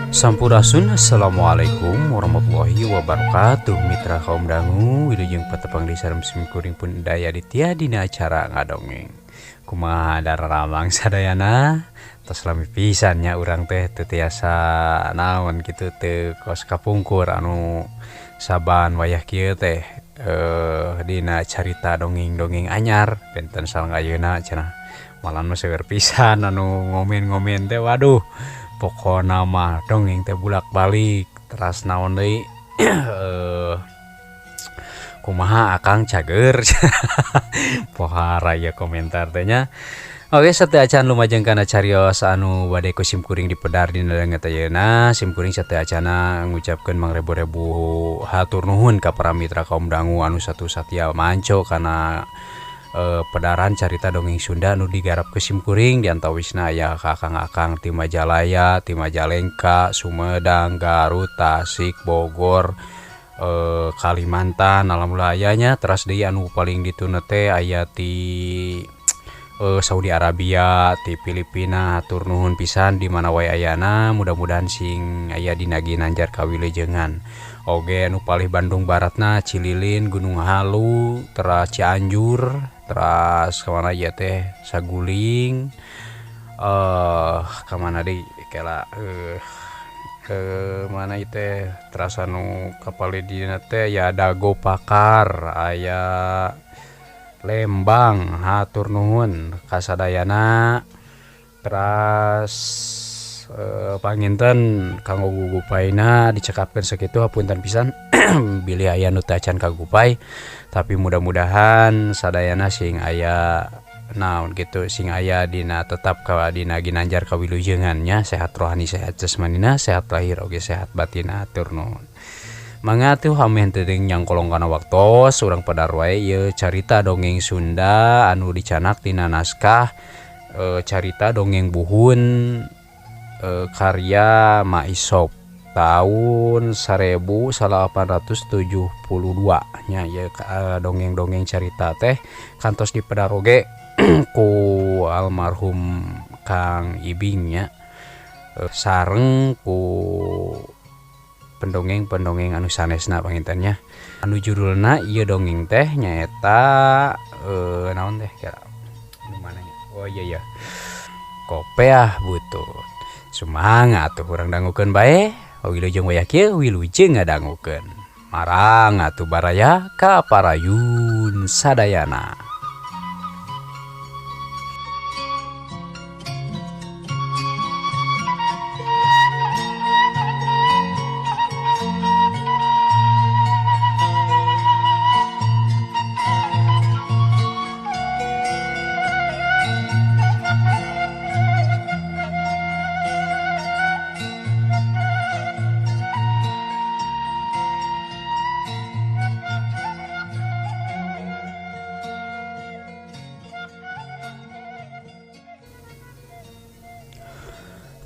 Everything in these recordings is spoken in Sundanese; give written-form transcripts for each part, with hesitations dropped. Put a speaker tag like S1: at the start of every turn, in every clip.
S1: Sampurasun, assalamualaikum warahmatullahi wabarakatuh. Mitra kaum dangu, wilujeng patepang di sareng simkuring pun daya ditya dina acara ngadongeng. Kumaha dararamang sadayana, tos lami pisan nya urang teh teu tiasa naon kitu teu kos kapungkur anu saban wayah kieu teh dina carita dongeng-dongeng anyar benten sareng ayeuna cenah. Malah nu seueur pisan anu ngomen-ngomen teh, waduh, pokona mah dongeng teh bulak-balik teras naon deui, kumaha akang cager, pohara ieu komentar teh nya. Oke, sateuacan lumajeng kana carios anu bade ku simkuring dipedar dina danget ayeuna, simkuring sateuacana ngucapkeun mangrebu-rebu hatur nuhun ka para mitra kaum dangu anu satu satia manco kana pedaran carita dongeng Sunda nu digarap ku simkuring. Di antawisna aya kakang-akang ti Majalaya, ti Majalengka, Sumedang, Garut, Tasik, Bogor, Kalimantan, alhamdulillah aya nya. Teras deui anu paling dituna teh aya ti Saudi Arabia, ti Filipina. Hatur nuhun pisan di mana wae ayana, mudah-mudahan sing aya dina ginanjar kawilujengan. Oge anu palih Bandung Baratna, Cililin, Gunung Halu, teras Cianjur, teras kamana ieu teh Saguling, kamana deui kela, ke mana ieu teh, teras anu kapalih dina teh ya Dago Pakar, aya Lembang, hatur nuhun kasadayana. Teras panginten kanggo gugupaina dicekapkeun sakitu, hapunten pisan bilih aya nu teu acan kagupai, tapi mudah-mudahan sadayana sing aya naon kitu, sing aya dina tetap ka dina ginanjar kawilujengan nya, sehat rohani, sehat jasmanina, sehat lahir oge sehat batin, hatur nuhun. Mangga atuh ameh teu nyangkolong kana waktos, urang pedar wae ieu carita dongeng Sunda anu dicanak tina naskah carita dongeng buhun, karya Maisop tahun 1872 nya. Ieu dongeng-dongeng carita teh kantos dipedar oge ku almarhum Kang Ibing nya, sareng ku pendongeng-pendongeng anu sanesna panginten nya. Anu judulna ieu dongeng teh nyaeta naon teh kira nu mana nya? Oh iya iya, Kopeah Butut. Semangat tuh urang dangukeun bae. Wilujeng wayah kieu wilujeng ngadangukeun. Marang atuh baraya ka parayun sadayana.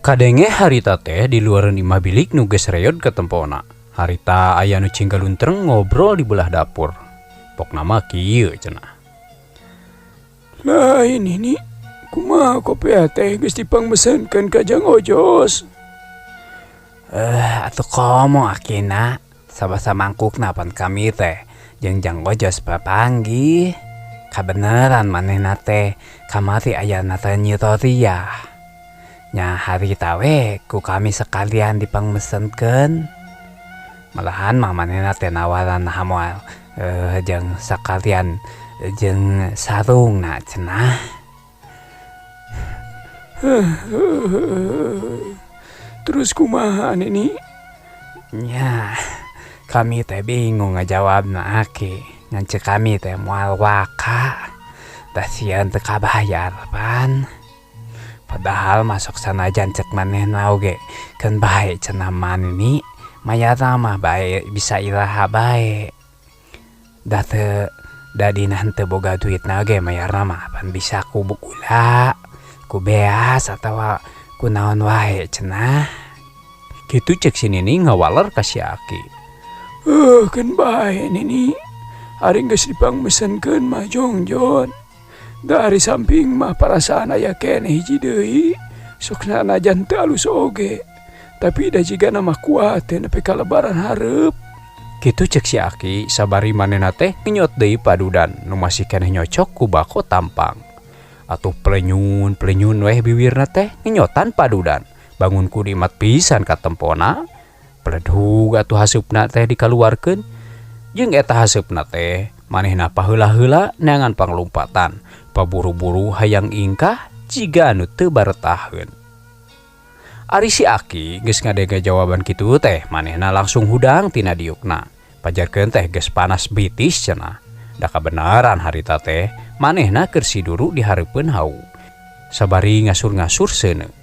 S1: Kadenge harita teh di luareun imah bilik nu geus reyod katempona. Harita aya nu cinggaluntreng ngobrol di belah dapur. Pokna mah kieu cenah.
S2: Lain ini kumaha kopiah teh geus dipangmesenkeun ka Jang Ojos.
S3: Atuh komo akina sabasa mangkukna pan kami teh jeung Jang Ojos papanggih. Kabeneran manehna teh kamari aya teh nyitoria. Nya harita we ku kami sekalian dipangmesenkeun. Malahan mah manehna teh nawaran hamoal jeung sakalian jeung sarungna cenah.
S2: Terus kumaha nini?
S3: Nya kami teh bingung ngajawabna aki. Ngan ceuk kami teh moal waka. Tah sieun teu kabayar pan. Padahal masuk sanajan cek manehna oge keun bae cenah manini mayarna mah bae bisa iraha bae. Da teu da dina henteu boga duitna oge mayarna mah pan bisa ku gula, ku beas atawa ku naon wae cenah.
S1: Kitu cek si Nini ngawaler ka si Aki.
S2: Keun bae Nini. Ari geus dipangmesenkeun mah jongjon. Dari samping mah perasaan aya keneh hiji deui, sok sanajan teu alus oge. Tapi da jigana mah kuat teh nepi ka lebaran hareup.
S1: Kitu cek si Aki sabari manehna teh ngenyot deui padudan nu masih keneh nyocok ku bako tampang. Atuh pelenyun pelenyun weh biwirna teh ngenyotan padudan. Bangun ku dimat pisan katempona. Peledug atuh haseupna teh dikaluarkeun. Jeung eta haseupna teh manehna paheula-heula neangan panglumpatan. Paburu-buru hayang ingkah jiga anu teu baretaheun. Ari si Aki geus ngadega jawaban kitu teh manehna langsung hudang tina diukna. Pajarkeun teh geus panas bitis cenah. Da kabeneran harita teh manehna keur siduru di hareupeun hau. Sabari ngasur-ngasur seuneu.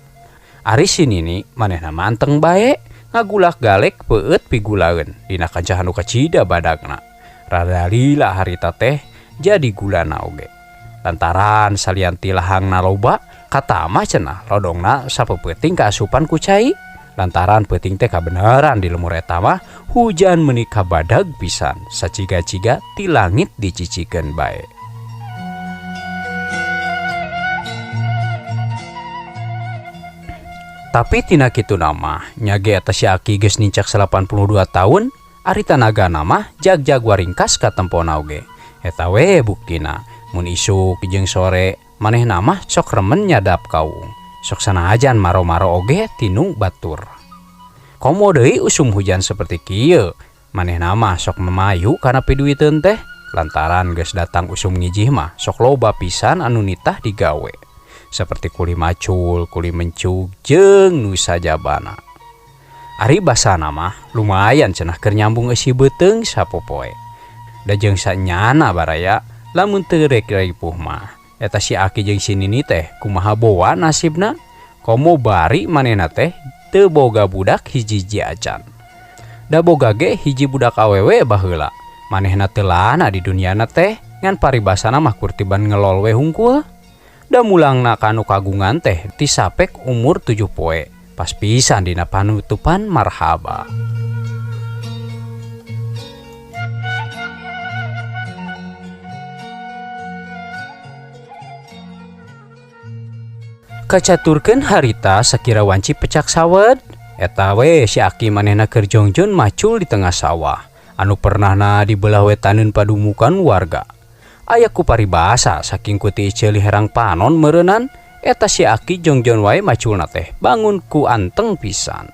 S1: Ari si Nini manehna manteng bae ngagulak galek peueut pigulaeun dina kancah anu kacida badagna. Rada lila harita teh jadi gulana oge. Lantaran salian ti lahangna loba katamah cenah lodongna sapeupeting kaasupan ku cai. Lantaran peuting teh kabeneran di lemur eta mah hujan meuni kabadag pisan saciga-ciga ti langit dicicikeun bae. Tapi tina kitu nama nyage eta si Aki geus nincak 82 tahun ari tanagana mah jag-jag waringkas katempona oge. Eta we buktina mun isuk jeung sore manehna mah sok remen nyadap kaung. Sok sanajan maro-maro oge tinu batur. Komo deui usum hujan seperti kieu manehna mah sok memayu kana piduiteun teh lantaran geus datang usum ngijih mah sok loba pisan anu nitah digawe. Seperti kuli macul, kuli mencug, jeung nu sajabana. Ari basana mah lumayan cenah keur nyambung eusi beuteung sapopoe. Da jeung sanyana baraya lamun teu rek ripuh mah. Eta si Aki jeung si Nini teh kumaha boa nasibna? Komo bari manehna teh teu boga budak hiji-hiji acan. Da boga ge hiji budak awewe baheula. Manehna teu lana di duniana teh ngan paribasana mah kurtiban ngelol we hungkul. Da mulangna kanu kagungan teh tisapek umur 7 poe. Pas pisan dina panutupan marhaba. Kacaturkeun harita sakira wanci pecak sawed. Eta we si Aki manehna keur jongjon macul di tengah sawah. Anu pernahna di belah wetaneun padumukan warga. Aya ku paribasa saking ku ti ceuli herang panon meureunnan eta si Aki jongjon wae maculna teh bangun ku anteng pisan.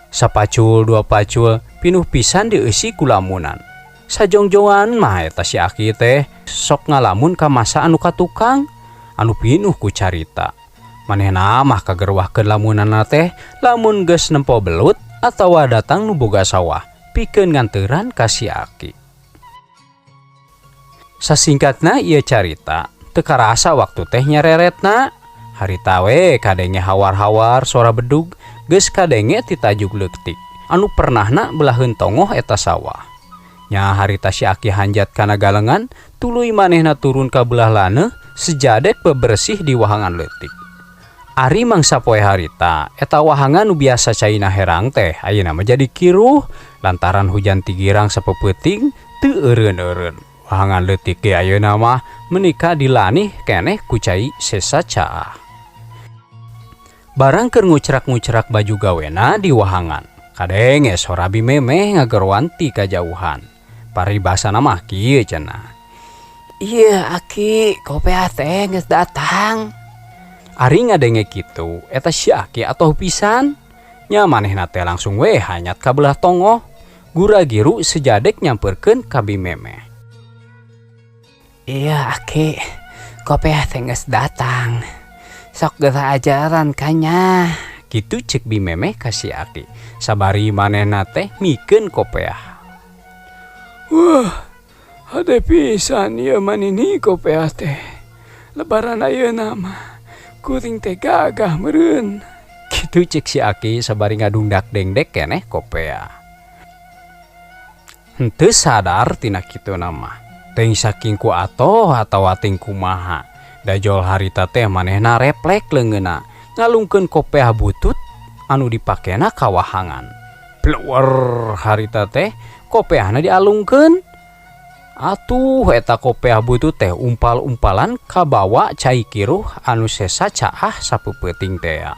S1: Sapacul dua pacul pinuh pisan dieusi ku lamunan. Sajongjongan mah eta si Aki teh sok ngalamun ka masa anu ka tukang anu pinuh ku carita. Manehna mah kagerwahkeun lamunanna teh lamun geus nempo belut atawa datang nu boga sawah pikeun nganteuran ka si Aki. Sasingkatna ieu carita teu karasa waktu teh nyareretna. Harita we kadenge hawar-hawar sora bedug geus kadenge ti tajuk leutik anu pernahna belaheun tongoh eta sawah. Nya harita si Aki hanjat kana galengan tuluy manehna turun ka belah laneuh sejadek bebersih di wahangan leutik. Ari mangsa poe harita eta wahangan nu biasa caina herang teh ayeuna mah jadi kiruh lantaran hujan tigirang sapeupeting teu eureun-eureun. Wahangan leutik ge ayeuna mah menika dilanih keneh ku cai sesa caah. Barang keur ngucrak-ngucrak baju gawena di wahangan. Kadenge sora bimemeh ngageroan ti kajauhan. Paribasana mah kieu cenah.
S3: Ieu Aki, kopeah teh geus datang.
S1: Ari ngadenge kitu, eta si Aki atoh pisan. Nya manehna teh langsung we hanyat ka belah tongoh. Gura-giru sejadek nyamperkeun ka bimemeh.
S3: Iya Aki, kopeah teh geus datang. Sok geura ajaran kanya.
S1: Kitu cek bimemeh ka si Aki. Sabari manehna teh mikeun kopeah.
S2: Wah, hade pisan ieu manini kopeah teh. Lebaran ayeuna mah kuring teh gagah meureun.
S1: Kitu cek si Aki sabari ngadungdak dengdek keneh kopeah. Henteu sadar tina kituna mah. Teuing saking ku atoh atawa ting kumaha. Dajol harita teh manehna reflek leungeunna ngalungkeun kopeah butut anu dipakena ka wahangan. Plewer harita teh kopeahna dialungkeun. Atuh eta kopeah butut teh umpal-umpalan kabawa cai kiruh anu sesa caah sapeupeting tea.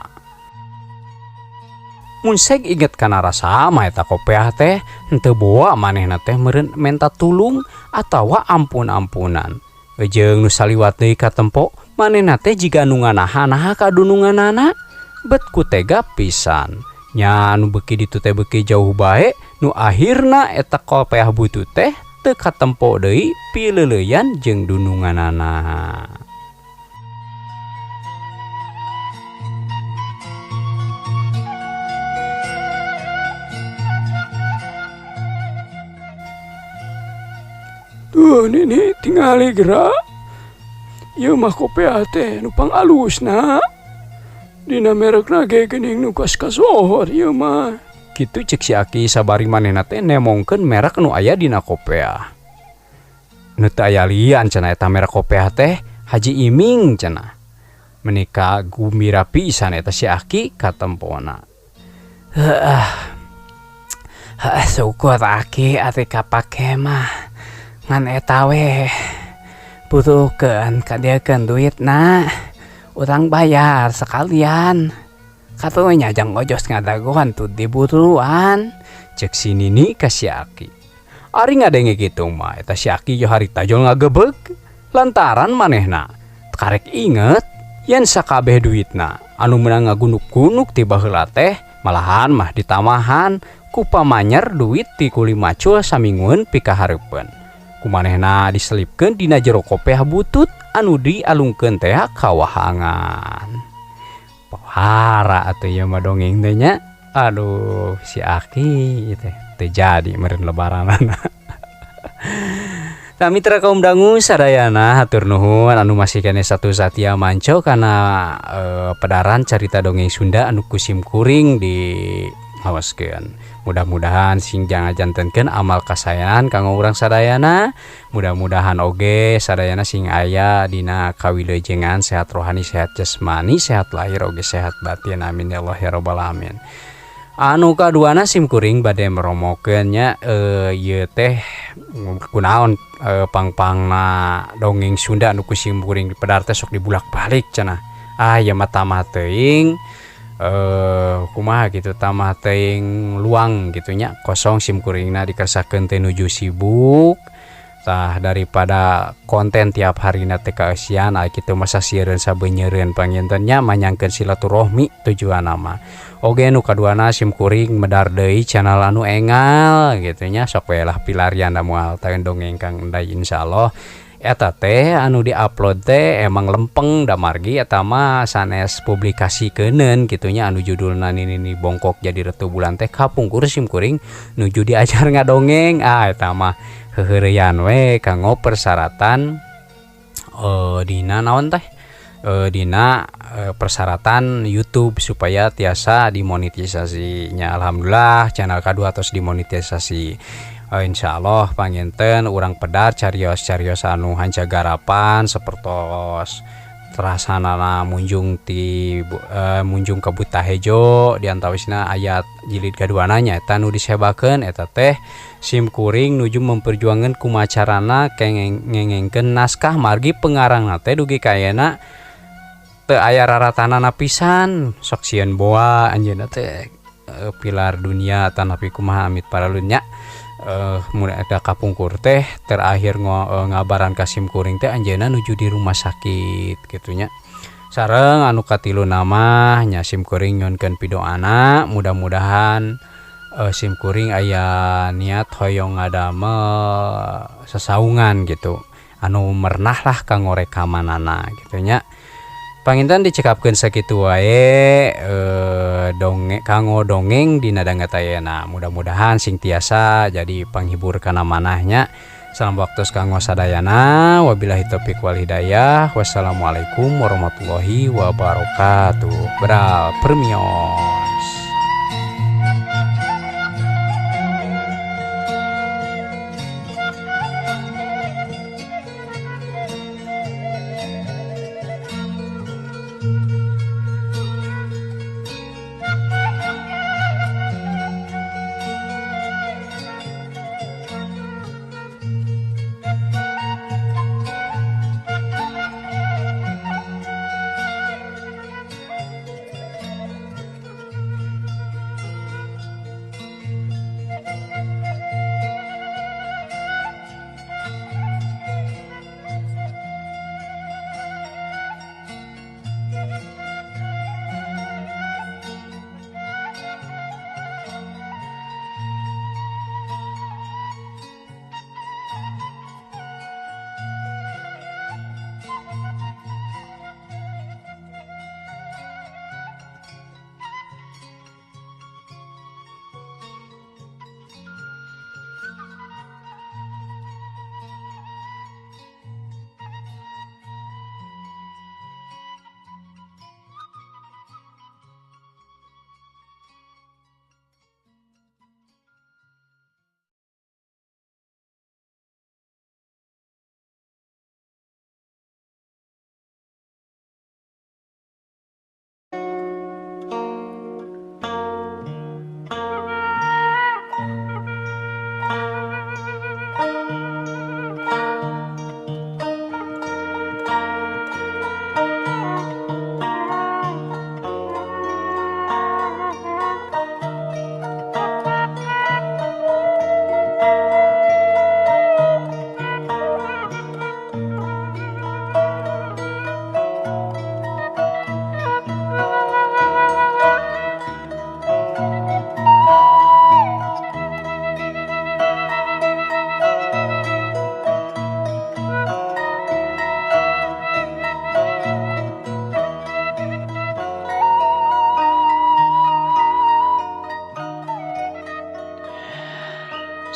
S1: Mun seg inget kana rasa mah eta kopeah teh henteu boa manehna teh meureun menta tulung atawa ampun-ampunan. Jeung nu saliwat deui katempo manehna teh jiga nu nganaha-naha ka dununganana bet ku tega pisan. Nya nu beuki ditu teh beuki jauh bae nu akhirna eta kopeah butut teh teu katempo deui pileuleuyan jeung dununganana.
S2: Tuh nini tingali gerak. Ieu mah kopeah teh nu pangalusna. Dina merekna ge geuning nu kasohor ieu mah.
S1: Kitu cek si Aki sabari manehna teh nemongkeun merek nu aya dina kopeah. Nu teu aya lian cenah eta merek kopeah teh Haji Iming cenah. Menika gumbira pisan eta si Aki katempona.
S3: Heuh. Heuh syukur Aki ati kapake mah. Ngan eta we butuhkeun kadieukeun duitna. Urang bayar sekalian. Katunya jang ojos ngadagoan tuh diburuan.
S1: Cek si Nini ka si Aki. Ari ngadenge kitu mah eta si Aki jo harita jol ngagebeg lantaran manehna karek inget yen sakabeh duitna anu meunang ngagunuk-gunuk ti baheula teh malahan mah ditamahan ku pamanyer duit ti kuli macul saminggueun pikahareupeun. Kumanehna diselipkeun dina jero kopeah butut anu dialungkeun teh ka wahangan. Pohara atuh ieu mah dongeng teh nya. Aduh si Aki teh teu jadi meureun lebaranana. Tah mitra kaum dangu sadayana hatur nuhun anu masih keneh satu satia manco kana pedaran carita dongeng Sunda anu kusim kuring di hawaskeun. Mudah-mudahan sing jangan jantenkeun amal kasayan kanggo urang sadayana. Mudah-mudahan oge sadayana sing aya dina kawilujengan sehat rohani, sehat jasmani, sehat lahir oge sehat batin. Amin ya Allah ya rabbal alamin. Anu kaduana sim kuring bade meromokeun nya ieu teh kunaon pangpangna dongeng Sunda anu ku sim kuring dipedar teh sok dibulak-balik cenah. Ah ieu mah tamah teuing kumaha gitu tamah teuing luang gitu nya kosong sim kuringna dikersakeun teh nuju sibuk. Tah daripada konten tiap harina teh kaeusian aya kitu masa sieun sabeunyereun panginten nya manyangkeun silaturahmi tujuanna mah. Oge nu kaduana sim kuring medar deui channel anu engal gitu nya sok we lah pilarian da moal taeun dongeng Kang Enday insyaallah. Eta teh anu diupload teh emang lempeng da margi eta mah sanes publikasi keuneun kitu nya anu judulna nini bongkok jadi retu bulan teh kapungkur sim kuring nuju diajar ngadongeng. Ah eta mah heuheureyan we kanggo persyaratan dina naon teh dina persyaratan YouTube supaya tiasa dimonetisasi nya. Alhamdulillah channel kadua tos dimonetisasi. Insyaallah panginten urang pedar carios-carios anu hanca garapan sapertos terasanana munjung ti munjung ka Buta Hejo diantawisna ayat jilid kaduana nya eta nu disebakeun eta teh sim kuring nuju memperjuangkeun kumacarana ngengengkeun naskah margi pengarangna teh dugi ka ayeuna teu aya raratanana pisan sok sieun boa anjeunna teh pilar dunia tanapi kumaha amit paralun nya. Mun eta kapungkur teh terakhir ngabaran ka sim kuring teh anjeunna nuju di rumah sakit kitu nya. Sareng anu katilu nama nya sim kuring nyonkeun pidoana mudah-mudahan sim kuring aya niat hoyong ngadamel sasaungan gitu anu mernah lah kanggo rekamanana kitu nya. Panginten dicekapkeun sakitu wae dongeng kanggo dongeng dina danget ayeuna. Mudah-mudahan sing tiasa jadi panghibur kana manahnya. Salam waktu kanggo sadayana. Wabillahi taufik wal hidayah. Wassalamualaikum warahmatullahi wabarakatuh. Beral permios.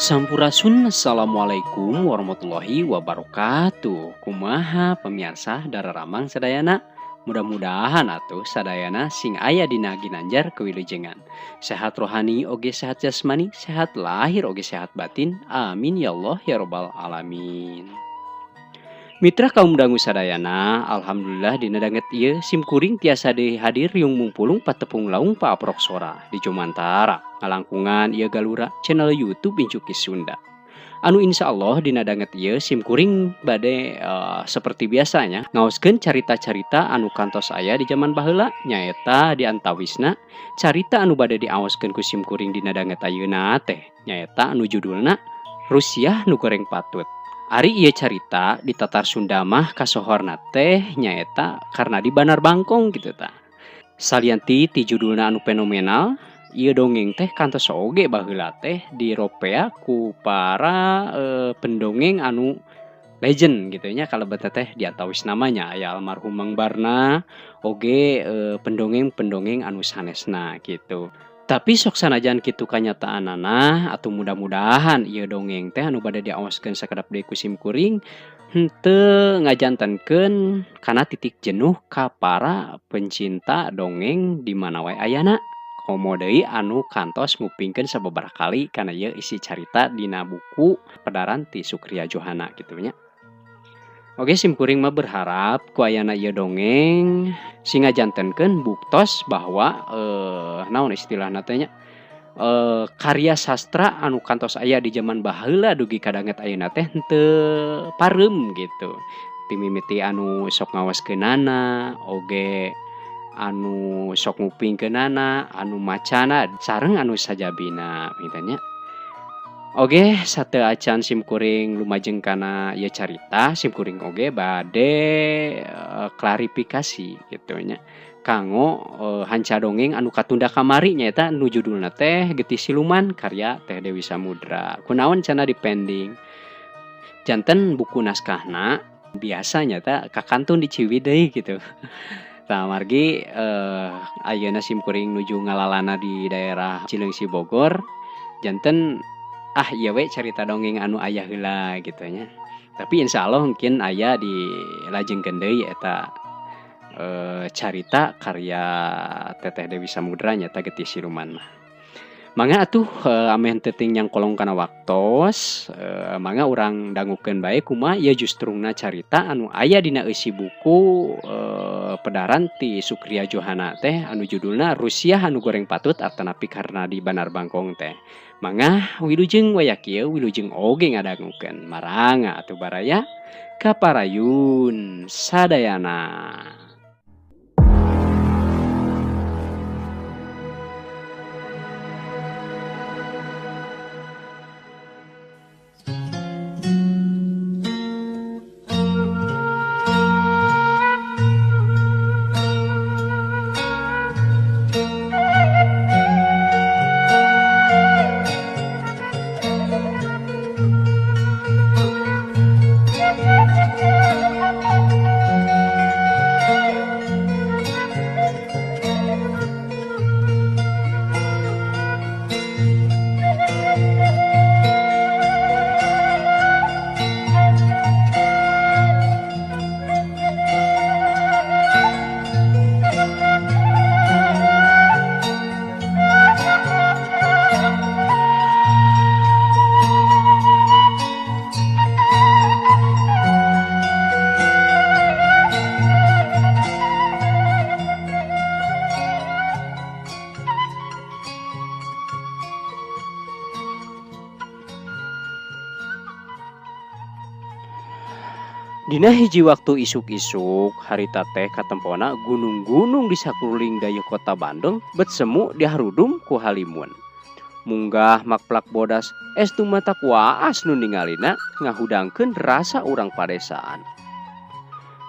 S1: Sampurasun, assalamualaikum warahmatullahi wabarakatuh. Kumaha pemirsa dararamang sadayana? Mudah-mudahan atuh sadayana sing aya dina ginanjar kewilujengan. Sehat rohani oge sehat jasmani, sehat lahir oge sehat batin. Amin ya Allah ya robbal alamin. Mitra kaum dangu sadayana, alhamdulillah dina danget ieu sim kuring tiasa deui hadir riung mumpulung patepung laung paaprok sora di Jomantara ngalangkungan ieu galura channel YouTube Incuki Sunda. Anu insya Allah dina danget ieu sim kuring bade seperti biasanya ngaoskeun carita-carita anu kantos aya di jaman baheula, nyaeta di antawisna carita anu bade diaoskeun ku sim kuring dina danget ayeuna teh nyaeta anu judulna Rusiah Nu Goreng Patut. Ari ieu carita di Tatar Sunda mah kasohorna teh nyaeta karena di Banar Bangkong gitu ta. Salianti ti judulna anu fenomenal, ieu dongeng teh kantos oge baheula teh diropea ku para pendongeng anu legend gitu nya, kalebet teh diantawis namanya aya almarhum Mang Barna oge pendongeng-pendongeng anu sanesna gitu. Tapi sok sanajan kitu kanyataanana atau mudah-mudahan ieu dongeng teh anu bade diaoskeun sakedap deui ku sim kuring henteu ngajantenkeun kana titik jenuh ka para pencinta dongeng di mana wae ayana. Komo deui anu kantos ngupingkeun sababaraha kali kana ieu isi carita dina buku pedaran ti Sukria Johana kitu nya. Oke, sim kuring mah berharap ku ayana ieu dongeng sing ngajantenkeun buktos bahwa naon istilahna teh nya, karya sastra anu kantos aya di jaman baheula dugi ka danget ayeuna teh henteu pareum gitu. Ti mimiti anu sok ngaoskeunana, oge anu sok ngupingkeunana, anu macana sareng anu sajabina gitu nya. Oge, sateu acan sim kuring lumajeng kana ieu carita, sim kuring oge bade klarifikasi gitu nya. Kanggo hanca dongeng anu katunda kamari nyaeta nu judulna teh Getih Siluman karya Teh Dewi Samudra. Kunaon cenah dipending? Janten buku naskahna biasa nyata kakantun di Ciwidey gitu. Tah margi ayeuna sim kuring nuju ngalalana di daerah Cileungsi Bogor, janten ah ieu we carita dongeng anu aya heula gitu nya. Tapi insya Allah mungkin aya dilajengkeun deui eta carita karya Teteh Dewi Samudra nyata Getih Siluman mah. Mangga atuh ameh teu ting nyangkolong kana waktos, mangga urang dangukeun bae kumaha ieu justrungna carita anu aya dina eusi buku pedaran ti Sukria Johana teh anu judulna Rusiah Anu Goreng Patut atanapi karena di Banar Bangkong teh. Mangga wilujeng wayak ieu wilujeng oge ngadangukeun. Maranga atuh baraya kaparayun sadayana. Dina hiji waktu isuk-isuk harita teh katempona gunung-gunung di sakuliling dayeuh kota Bandung bet semu diharudum ku halimun. Munggah makplak bodas estu mata kuaas nu ningalina ngahudangkeun rasa urang padesaan.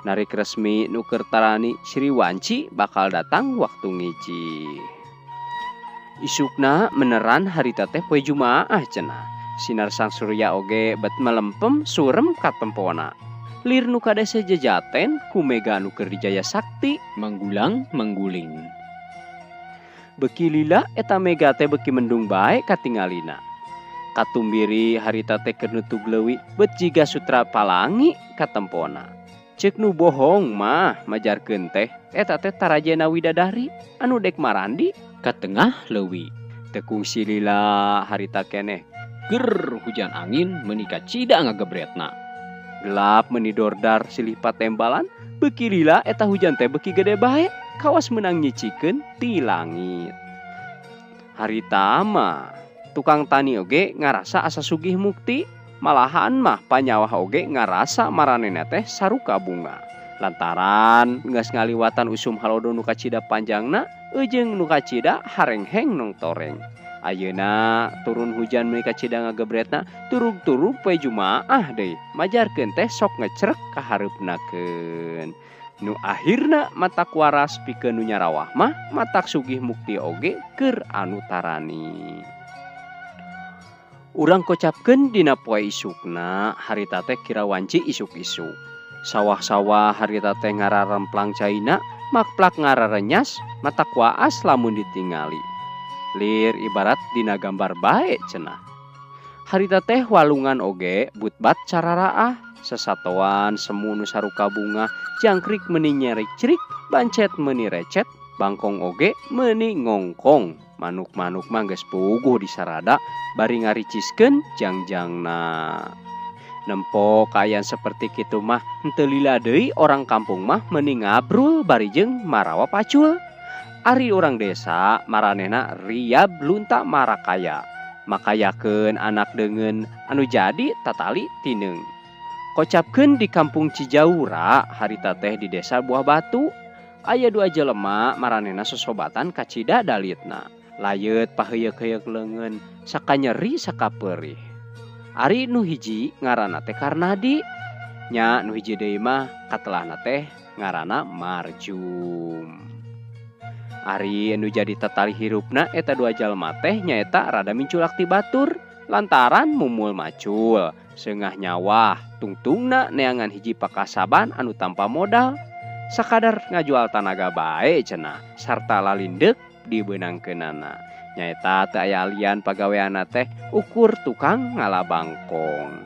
S1: Narik resmi nu keur tarani Sriwanci bakal datang waktu ngiji. Isukna meneran harita teh poe Jumaah cenah. Sinar sang surya oge bet melempem surem katempona. Lir nu kadese jejaten ku mega nu keur dijaya sakti manggulang mangguling. Beki lila eta mega teh beki mendung bae katingalina.
S4: Katumbiri harita teh keur nutug leuwi bet jiga sutra palangi katempona. Ceuk nu bohong mah majarkeun teh eta teh tarajena widadari anu dek marandi ka tengah leuwi. Teu kungsi lila harita keneh
S5: Ger hujan angin meuni kacida ngagebretna.
S4: Gelap meuni dordar silih patembalan beuki lila eta hujan teh beuki gede bae kawas meunang nyicikeun ti langit. Harita mah tukang tani oge ngarasa asa sugih mukti, malahan mah panyawah oge ngarasa maranehna teh saruka bunga. Lantaran geus ngaliwatan usum halodo nu kacida panjangna eujeung nu kacida harengheng nong toreng. Ayeuna turun hujan meuni kacida ngagebretna turug-turug poe Jumaah deui majarkeun teh sok ngecrek ka hareupnakeun. Nu akhirna matak waras pikeun nu nyarawah mah matak sugih mukti oge keur anu tarani. Urang kocapkeun dina poe isukna harita teh kira wanci isuk-isuk. Sawah-sawah harita teh ngararemplang caina, makplak ngararenyas, matak waas lamun ditingali. Lir ibarat dina gambar bae cenah. Harita teh walungan oge butbat cararaah, sesatoan semu nu saruka bunga, jangkrik meuni nyerik-cerik, bancet meuni recet, bangkong oge meuni ngongkong. Manuk-manuk mah geus puguh disarada bari ngariciskeun jangjangna. Nempo kaayaan seperti kitu mah henteu lila deui orang kampung mah meuni ngabrul bari jeung marawa pacul. Ari urang desa maranehna riab lunta marakaya. Makayakeun anak deungeun anu jadi tatali tineung. Kocapkeun di kampung Cijaura harita teh di desa Buah Batu. Aya dua jelema maranehna sosobatan kacida dalitna. Layeut paheuyeuk-heuyeuk leungeun sakanyeri sakapeurih. Ari nu hiji ngaranna teh Karnadi, nya nu hiji deui mah katelahna teh ngaranna Marjum. Ari nu jadi tatali hirupna eta dua jalma teh nyaeta rada minculak ti batur lantaran mumul macul, seungah nyawah, tungtungna neangan hiji pakasaban anu tanpa modal. Sakadar ngajual tanaga bae cenah sarta lalindeuk dibeunangkeunana. Nyaeta teu aya alian pagaweanna teh ukur tukang ngala bangkong.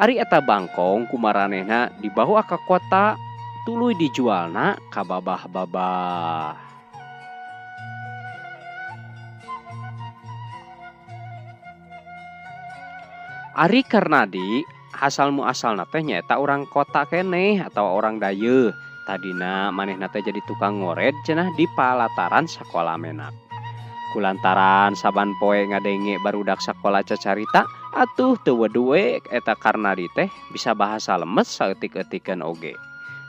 S4: Ari eta bangkong kumaranehna dibawa ka kota tuluy dijualna ka babah-babah. Ari Karnadi asal muasalna teh nyaeta urang kota keneh atawa orang dayeuh. Tadina manehna teh jadi tukang ngored cenah di palataran sakola menak. Kulantaran saban poe ngadenge barudak sakola cacarita atuh teu weduwe eta Karnadi teh bisa bahasa lemes saeutik-eutikeun oge.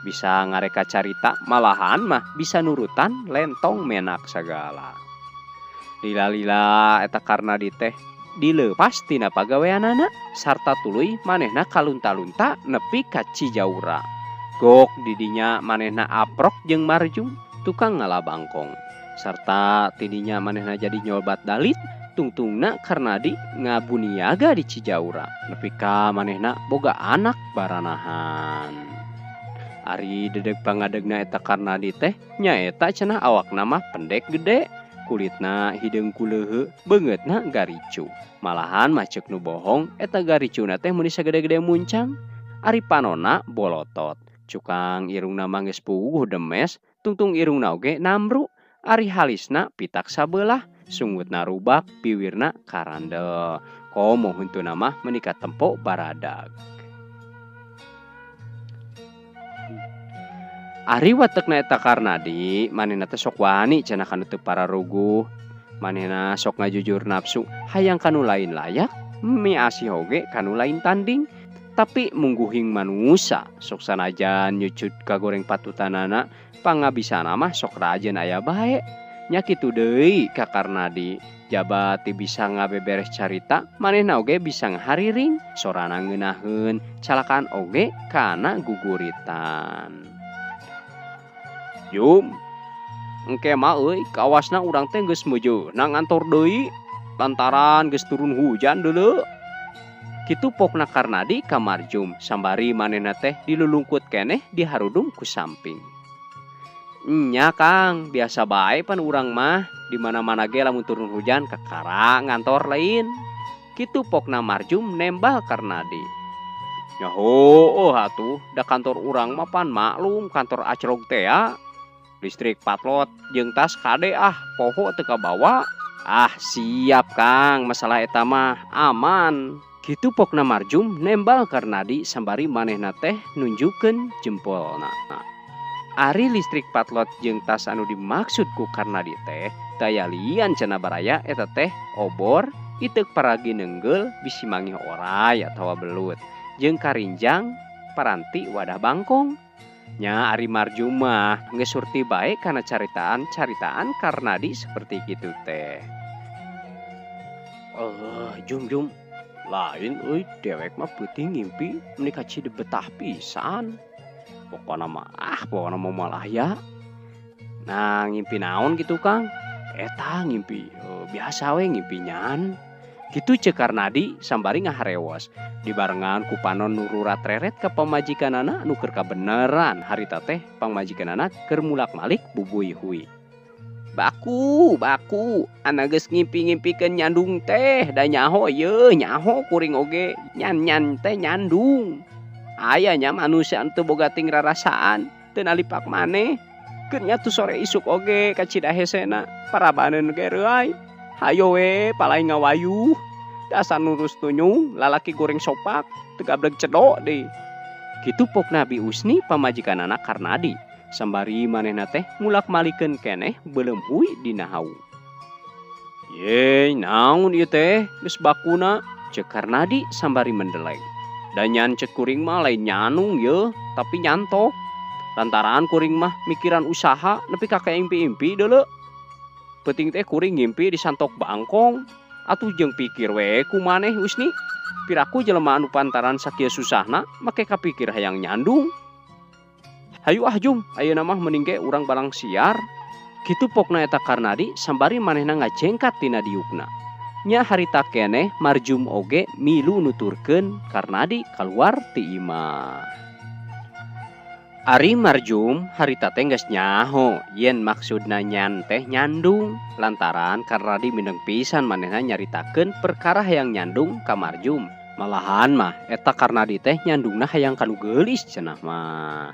S4: Bisa ngareka carita malahan mah bisa nurutan lentong menak sagala. Lila-lila eta Karnadi teh dileupas tina pagaweanana sarta tuluy manehna kalunta-lunta nepi ka Cijaura. Gok didinya manehna aprok jeung Marjum tukang ngala bangkong. Sarta tidinya manehna jadi nyobat dalit tungtungna Karnadi ngabuniaga di Cijaura. Nepi ka manehna boga anak baranahan. Ari dedeg pangadegna eta Karnadi teh nyaeta cenah awakna mah pendek gede, kulitna hideung kuleuheu, beungeutna garicu. Malahan mah ceuk nu bohong eta garicuna teh meuni sagede-gede muncang. Ari panona bolotot. Cukang irungna mah geus puguh demes, tungtung irungna oge namru. Ari halisna pitak sabelah, sungutna rubak, biwirna karandel. Komo huntuna mah meuni katempo baradag. Ari watekna eta Karnadi, manehna teh sok wani cenah kanu teu pararuguh. Manehna sok ngajujur nafsu, hayang kanu lain layak, miasih oge kanu lain tanding. Tapi mungguhing manusa sok sanajan nyucut kagoreng patutanana, pangabisana mah sok rajin aya bae. Nya kitu deui ka Karnadi, jaba ti bisa ngabeberes carita, manehna oge bisa ngahariring, sorana ngeunaheun, calakaan oge kana guguritan. Jum, engke mah euy, kawasna urang teh geus meujeuhna ngantor deui, lantaran geus turun hujan deuleu. Kitu pokna Karnadi ka Marjum, sambari manehna teh dilulungkut keneh diharudung ku samping. Nya Kang, biasa bae pan urang mah, di mana-mana ge lamun turun hujan kakara ngantor lain. Kitu pokna Marjum nembal Karnadi. Nya heueuh atuh da kantor urang mah pan maklum kantor acrog teh ya. Listrik patlot jeung tas kade ah poho teu kabawa. Ah siap Kang, masalah eta mah aman. Kitu pokna Marjum nembal Karnadi sambari manehna teh nunjukkeun jempolna. Ari listrik patlot jeung tas anu dimaksud ku Karnadi teh daya lian cenah baraya eta teh obor, iteuk paragi nenggel bisi mangih oray atawa belut, jeung karinjang paranti wadah bangkong. Nya ari Marjum mah geus surti bae kana caritaan-caritaan Karnadi seperti kitu teh. Jum jum lain euy dewek mah peuting ngimpi meuni kacida betah pisan. Pokona mah ah pokona mah moal aya. Nah ngimpi naon gitu Kang? Eta ngimpi biasa we ngimpi nyan. Kitu ceuk Karnadi sambari ngaharewos. Dibarengan ku panon nu rurat-reret ka pamajikanana nu keur kabeneran harita teh pamajikanana keur mulak-malik bubuy hui. Baku, baku, anak geus ngimpi-ngimpikeun nyandung teh da nyaho yeuh nyaho kuring oge nyan-nyan teh nyandung. Aya nya manusia teu boga ting rarasaan, teu nalipak maneh. Keur nya tu sore isuk oge kacida hesena, parabaneun ge reuay. Hayo we palai ngawayuh. Dasar nurus tunyung, lalaki goreng sopak, teu gableg cedok deui. Kitu pokna Bi Usni pamajikanana Karnadi. Sambari manehna teh mulak-malikeun keneh beuleum hui dina hawu. Ye, naon ieu teh geus bakuna? Ceuk Karnadi sambari mendeleng. Danyan ceuk kuring mah lain nyanung yeuh, tapi nyantok. Lantaran kuring mah mikiran usaha nepi ka kaimpi-impi deuleu. Peuting teh kuring ngimpi disantok bangkong. Atuh jeung pikir we ku maneh Usni. Piraku jelema anu pantaran sakieu susahna make kapikir hayang nyandung. Hayu ah Jum, ayeuna mah mending ge urang balang siar. Kitu pokna eta Karnadi sambari manehna ngajengkat tina diukna. Nya harita keneh Marjum oge milu nuturkeun Karnadi kaluar ti imah. Ari Marjum harita teh geus nyaho yen maksudna nyan teh nyandung lantaran Karnadi mindeng pisan manehna nyaritakeun perkara hayang nyandung ka Marjum. Malahan mah eta Karnadi teh nyandungna hayang kanu geulis cenah mah.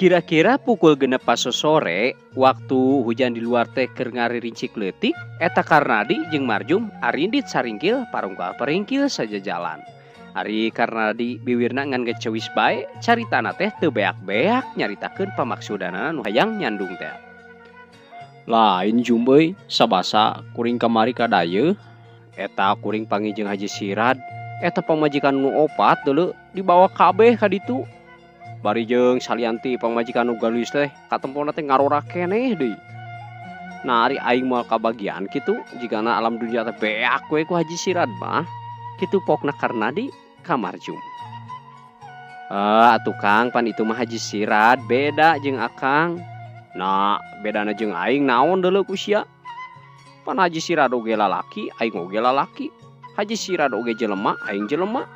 S4: Kira-kira pukul 6 sore waktu hujan di luar teh keur ngaririncik leutik eta Karnadi jeung Marjum arindit saringkil parungkal peringkil sajajalan. Ari Karnadi biwirna ngan gecewis bae caritana teh teu beak-beak nyaritakeun pamaksudana nu hayang nyandung teh. Lain Jum euy, sabasa kuring kamari ka dayeuh eta kuring panggih jeung Haji Sirad eta pamajikan nu opat deuleu dibawa kabeh ka ditu. Bari jeung salianti pamajikan nu galis teh katempona teh ngarora keneh deui. Nah ari aing moal kabagian kitu jigana alam dunia teh beak we ku Haji Sirad mah. Kitu pokna Karnadi ka Marjum. Atuh Kang pan itu mah Haji Sirad beda jeung Akang. Nah bedana jeung aing naon deuleu ku sia. Pan Haji Sirad oge lalaki, aing oge lalaki. Haji Sirad oge jelema, aing jelema.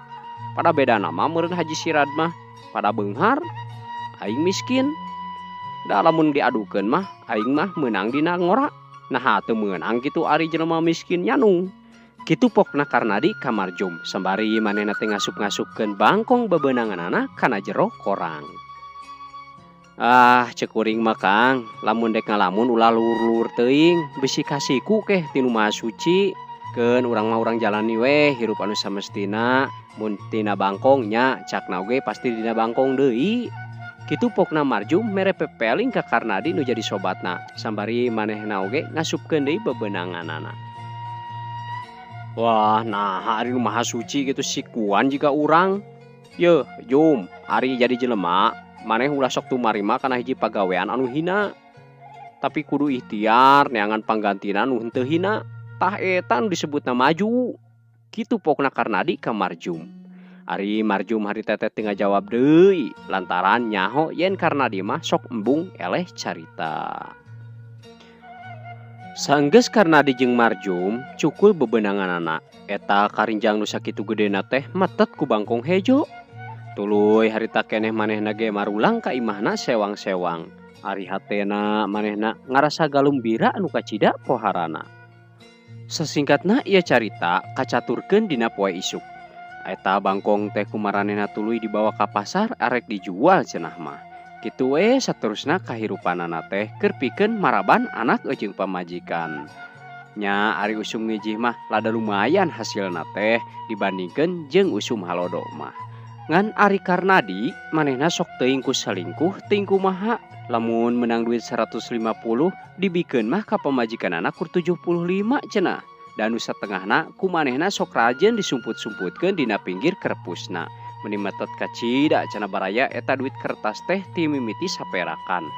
S4: Pada bedana mah meureun Haji Sirad mah pada beunghar, aing miskin. Da lamun diadukeun mah aing mah meunang dina ngora. Nah teu meunang kitu ari jelema miskin nyanung. Kitu pokna Karnadi ka Marjum sambari manehna teh ngasup-ngasupkeun bangkong bebeunanganana kana jero korang. Ah ceuk kuring mah Kang, lamun dek ngalamun ulah luhur-luhur teuing, bisi kasiku keh tinu Maha Suci. Keun urang mah urang jalani weh hirup anu samestina, mun tina bangkong nya cakna oge pasti dina bangkong deui. Kitu pokna Marjum mere pepeling ka Karnadi nu jadi sobatna, sambari manehna oge ngasupkeun deui bebeunanganana. Wah, nah ari nu Maha Suci gitu sikuan jika urang. Yeuh, Jum, ari jadi jelema, maneh ulah sok tumarima kana hiji pagawean anu hina. Tapi kudu ikhtiar neangan panggantina nu henteu hina. Tah eta nu disebutna maju. Kitu pokna Karnadi ka Marjum. Ari Marjum harita teh teu ngajawab deui lantaran nyaho yen Karnadi mah sok embung eleh carita. Sanggeus Karnadi jeung Marjum cukul bebenanganana. Eta karinjang nu sakitu gedena teh metet ku bangkong hejo. Tuluy harita keneh manehna ge marulang ka imahna sewang-sewang. Ari hatena manehna ngarasa galumbira anu kacida poharana. Sasingkatna ieu carita kacaturkeun dina poe isuk. Eta bangkong teh kumaranehna tuluy dibawa ka pasar arek dijual cenah mah. Kitu we saterusna kahirupanana teh keur pikeun maraban anak jeung pamajikan. Nya ari usum ngijih mah lada lumayan hasilna teh dibandingkeun jeung usum halodo mah. Ngan ari Karnadi manehna sok teuing ku salingkuh teuing kumaha. Lamun menang duit 150 dibikeun mah ka pamajikanana kur 75 cenah. Dan nu satengahna ku manehna sok rajin disumput-sumputkeun dina pinggir kerpusna. Meni metet kacida cenah baraya eta duit kertas teh ti mimiti saperakan.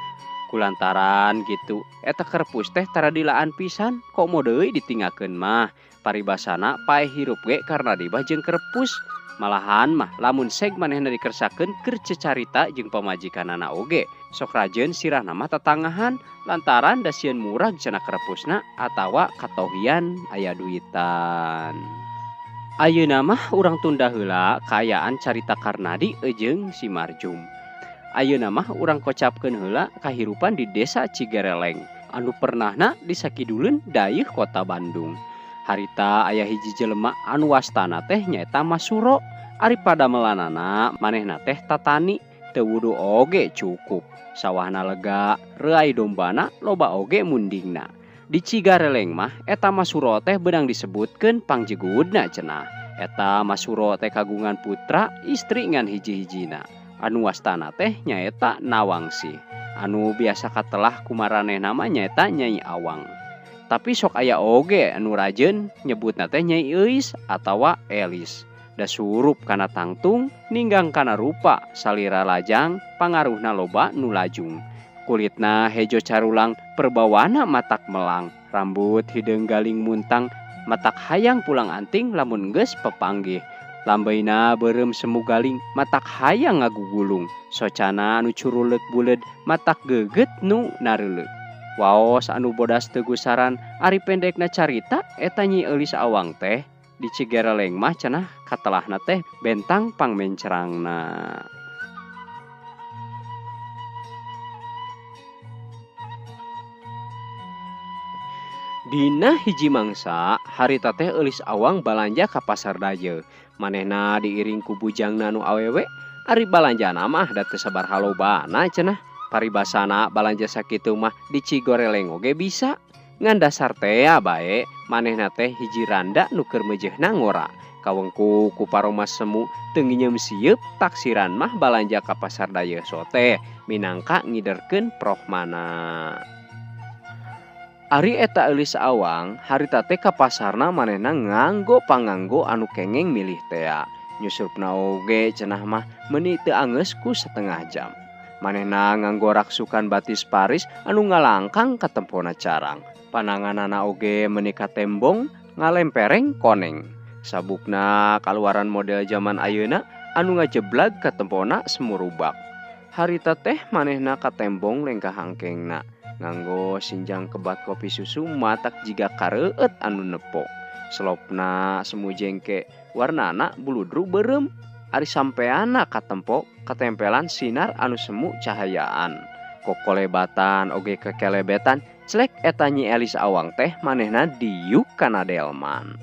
S4: Kulantaran gitu eta kerpus teh tara dilaan pisan komo deui ditinggalkeun mah. Paribasana paeh hirup ge Karnadi mah jeung kerpus. Malahan mah lamun seg manehna dikersakeun keur cecarita jeung pamajikanana oge. Sok rajeun sirahna mah tatangahan lantaran da sieun murag cenah kerpusna atawa katohian aya duitan. Ayeuna mah urang tunda heula kaayaan carita Karnadi jeung si Marjum. Ayeuna mah urang kocapkeun heula kahirupan di desa Cigereleng anu pernahna disakiduleun dayeuh kota Bandung. Harita aya hiji jelema anu wastana teh nyaeta Masuro. Ari padamelanana manehna teh tatani teu wudu oge cukup. Sawahna lega, reuay dombana loba oge mundingna. Di Cigareleng mah eta Masuro teh beunang disebutkeun pangjegudna cenah. Eta Masuro teh kagungan putra istri ngan hiji-hijina. Anu wastana teh nyaeta Nawangsih. Anu biasa katelah kumaranehna mah nyaeta Nyai Awang. Tapi sok aya oge anu rajeun nyebutna teh Nyai Euis atawa Elis. Da surup kana tangtung, ninggang kana rupa, salira lajang, pangaruhna loba nu lajung. Kulitna hejo carulang, perbawana matak melang, rambut hideung galing muntang, matak hayang pulang anting lamun geus pepanggih. Lambeina beureum semu galing, matak hayang ngagugulung. Socana anu curuleuk buleud, matak geugeut nu nareuleuk. Waos anu bodas teu gusaran, ari pendekna carita eta Nyi Eulis Awang teh di Cigereleng mah cenah katelahna teh bentang pangmencerangna. Dina hiji mangsa harita teh Eulis Awang balanja ka pasar Dayeuh. Manehna diiring ku bujangna nu awewe, ari balanjana mah da teu sabaraha lobana cenah. Paribasana balanja sakitu mah di Cigoreleng oge bisa. Ngan dasar tea bae manehna teh hiji randa nu keur meujeuhna ngora. Kawengku ku paroma semu teu nginyeum sieup taksiran mah balanja ka pasar Dayeuh sote minangka ngiderkeun prohmana. Ari eta Eulis Awang harita teh ka pasarna manehna nganggo panganggo anu kengeng milih tea. Nyusupna oge cenah mah meuni teu angeus ku setengah jam. Manehna nganggo raksukan batis Paris anu ngalangkang katempona carang. Pananganana oge meuni katembong ngalempereng koneng. Sabukna kaluaran model zaman ayeuna anu ngajeblag katempona semurubak. Harita teh manehna katembong lengkah hangkengna. Nganggo sinjang kebat kopi susu matak jiga kareueut anu nepo. Selopna semu jengke warnana buludru beureum. Ari sampeana katempo katempelan sinar anu semu cahayaan. Kokolebatan oge kekelebetan celek eta Nyi Elis Awang teh manehna diuk kana delman.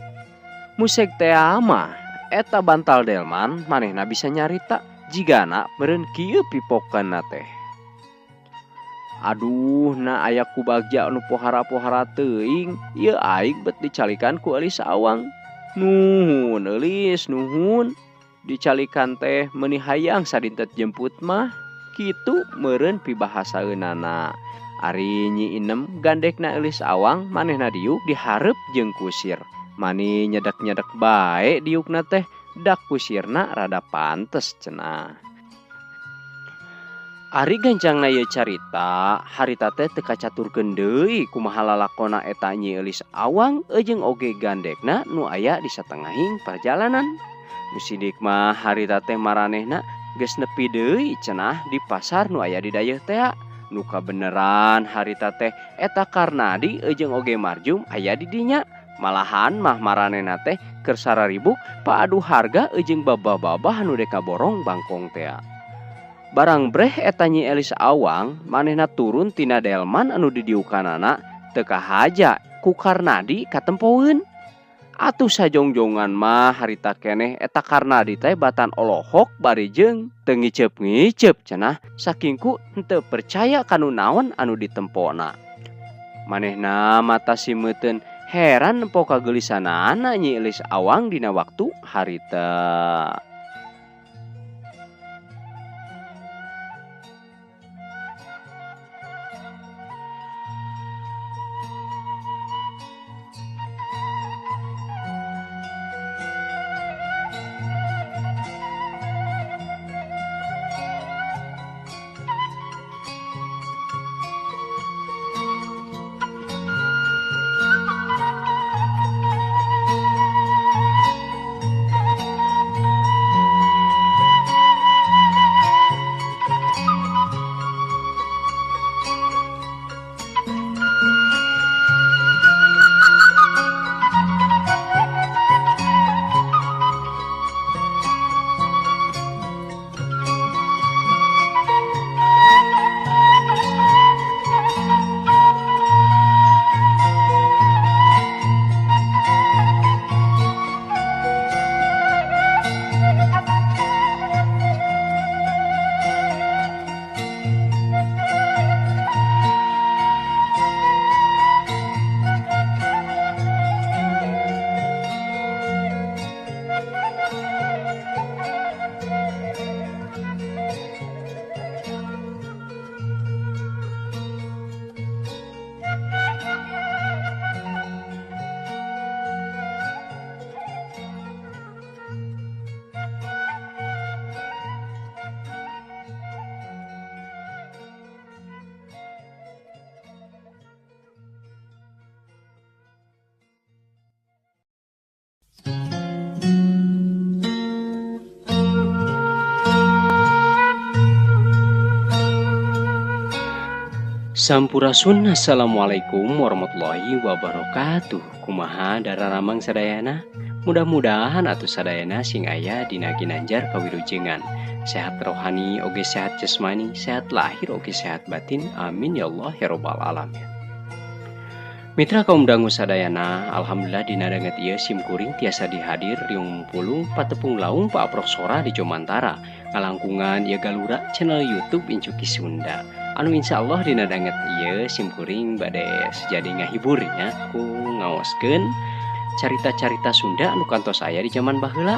S4: Musek teh mah eta bantal delman manehna bisa nyarita jigana meureun kieu pipokeunna teh. Aduh na aya ku bagja anu pohara-pohara teuing ieu aing bet dicalikan ku Elis Awang. Nuhun Elis nuhun. Dicalikan teh meuni hayang sadintet jemput mah kitu meureun pibahasaeunana. Ari Nyi Inem gandekna Eulis Awang manehna diuk dihareup jeung kusir. Mani nyedek-nyedek bae diukna teh dak kusirna rada pantes cenah. Ari gancangna ieu carita harita teh teu kacaturkeun deui kumaha lalakona eta Nyi Eulis Awang jeung oge gandekna nu aya di satengahing perjalanan. Nu sidik mah harita teh maranehna geus nepi deui cenah di pasar nu aya di dayeuh tea. Nu kabeneran harita teh eta Karnadi jeung oge Marjum aya di dinya. Malahan mah maranehna teh keur sararibuk paadu harga jeung babah-babah nu deka borong bangkong tea. Barang breh eta Nyi Elis Awang manehna turun tina delman anu didiukanana teu kahaja Ku Karnadi katempoeun. Atuh sajongjongan mah harita keneh eta Karnadi teh batan olohok bari jeung teu ngiceup-ngiceup cenah saking ku henteu percaya kanu naon anu ditempona. Manehna mata simeuteun heran nempo kagelisanana Nyi Elis Awang dina waktu harita. Sampurasun, assalamualaikum warahmatullahi wabarakatuh. Kumaha dararamang sadayana? Mudah-mudahan atuh sadayana sing aya dina ginanjar kawilujengan. Sehat rohani oge sehat jasmani, sehat lahir oge sehat batin. Amin ya Allah ya robbal alamin. Mitra kaum dangu sadayana, alhamdulillah dina danget ieu sim kuring tiasa dihadir riung pulung patepung laung paaprok sora di Jomantara. Ngalangkungan ieu galura channel YouTube Incuki Sunda. Anu insya Allah dina danget ieu sim kuring bade sejadi ngahibur nya ku ngaoskeun carita-carita Sunda anu kantos aya di jaman baheula.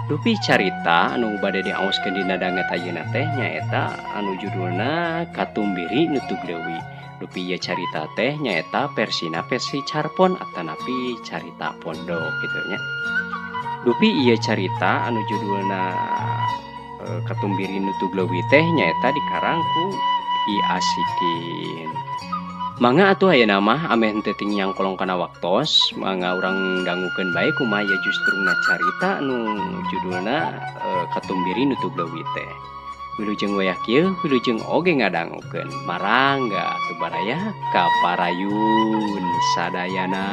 S4: Dupi carita anu bade diaoskeun dina danget ayeuna teh nyaeta anu judulna Katumbiri Nutug Leuwi. Dupi ieu carita teh nyaeta versina versi carpon atanapi carita pondok gitu nya. Dupi ieu carita anu judulna Katumbiri Nutug Leuwi teh nyaeta dikarang ku I Asikin. Mangga atuh ayeuna mah ameh henteu ting nyangkolong kana waktos, mangga urang dangukeun bae kumaha ieu justruna carita anu judulna Katumbiri Nutug Leuwi teh. Wilujeng wayah kieu, wilujeng oge ngadangukeun. Marangga atuh baraya kaparayun sadayana.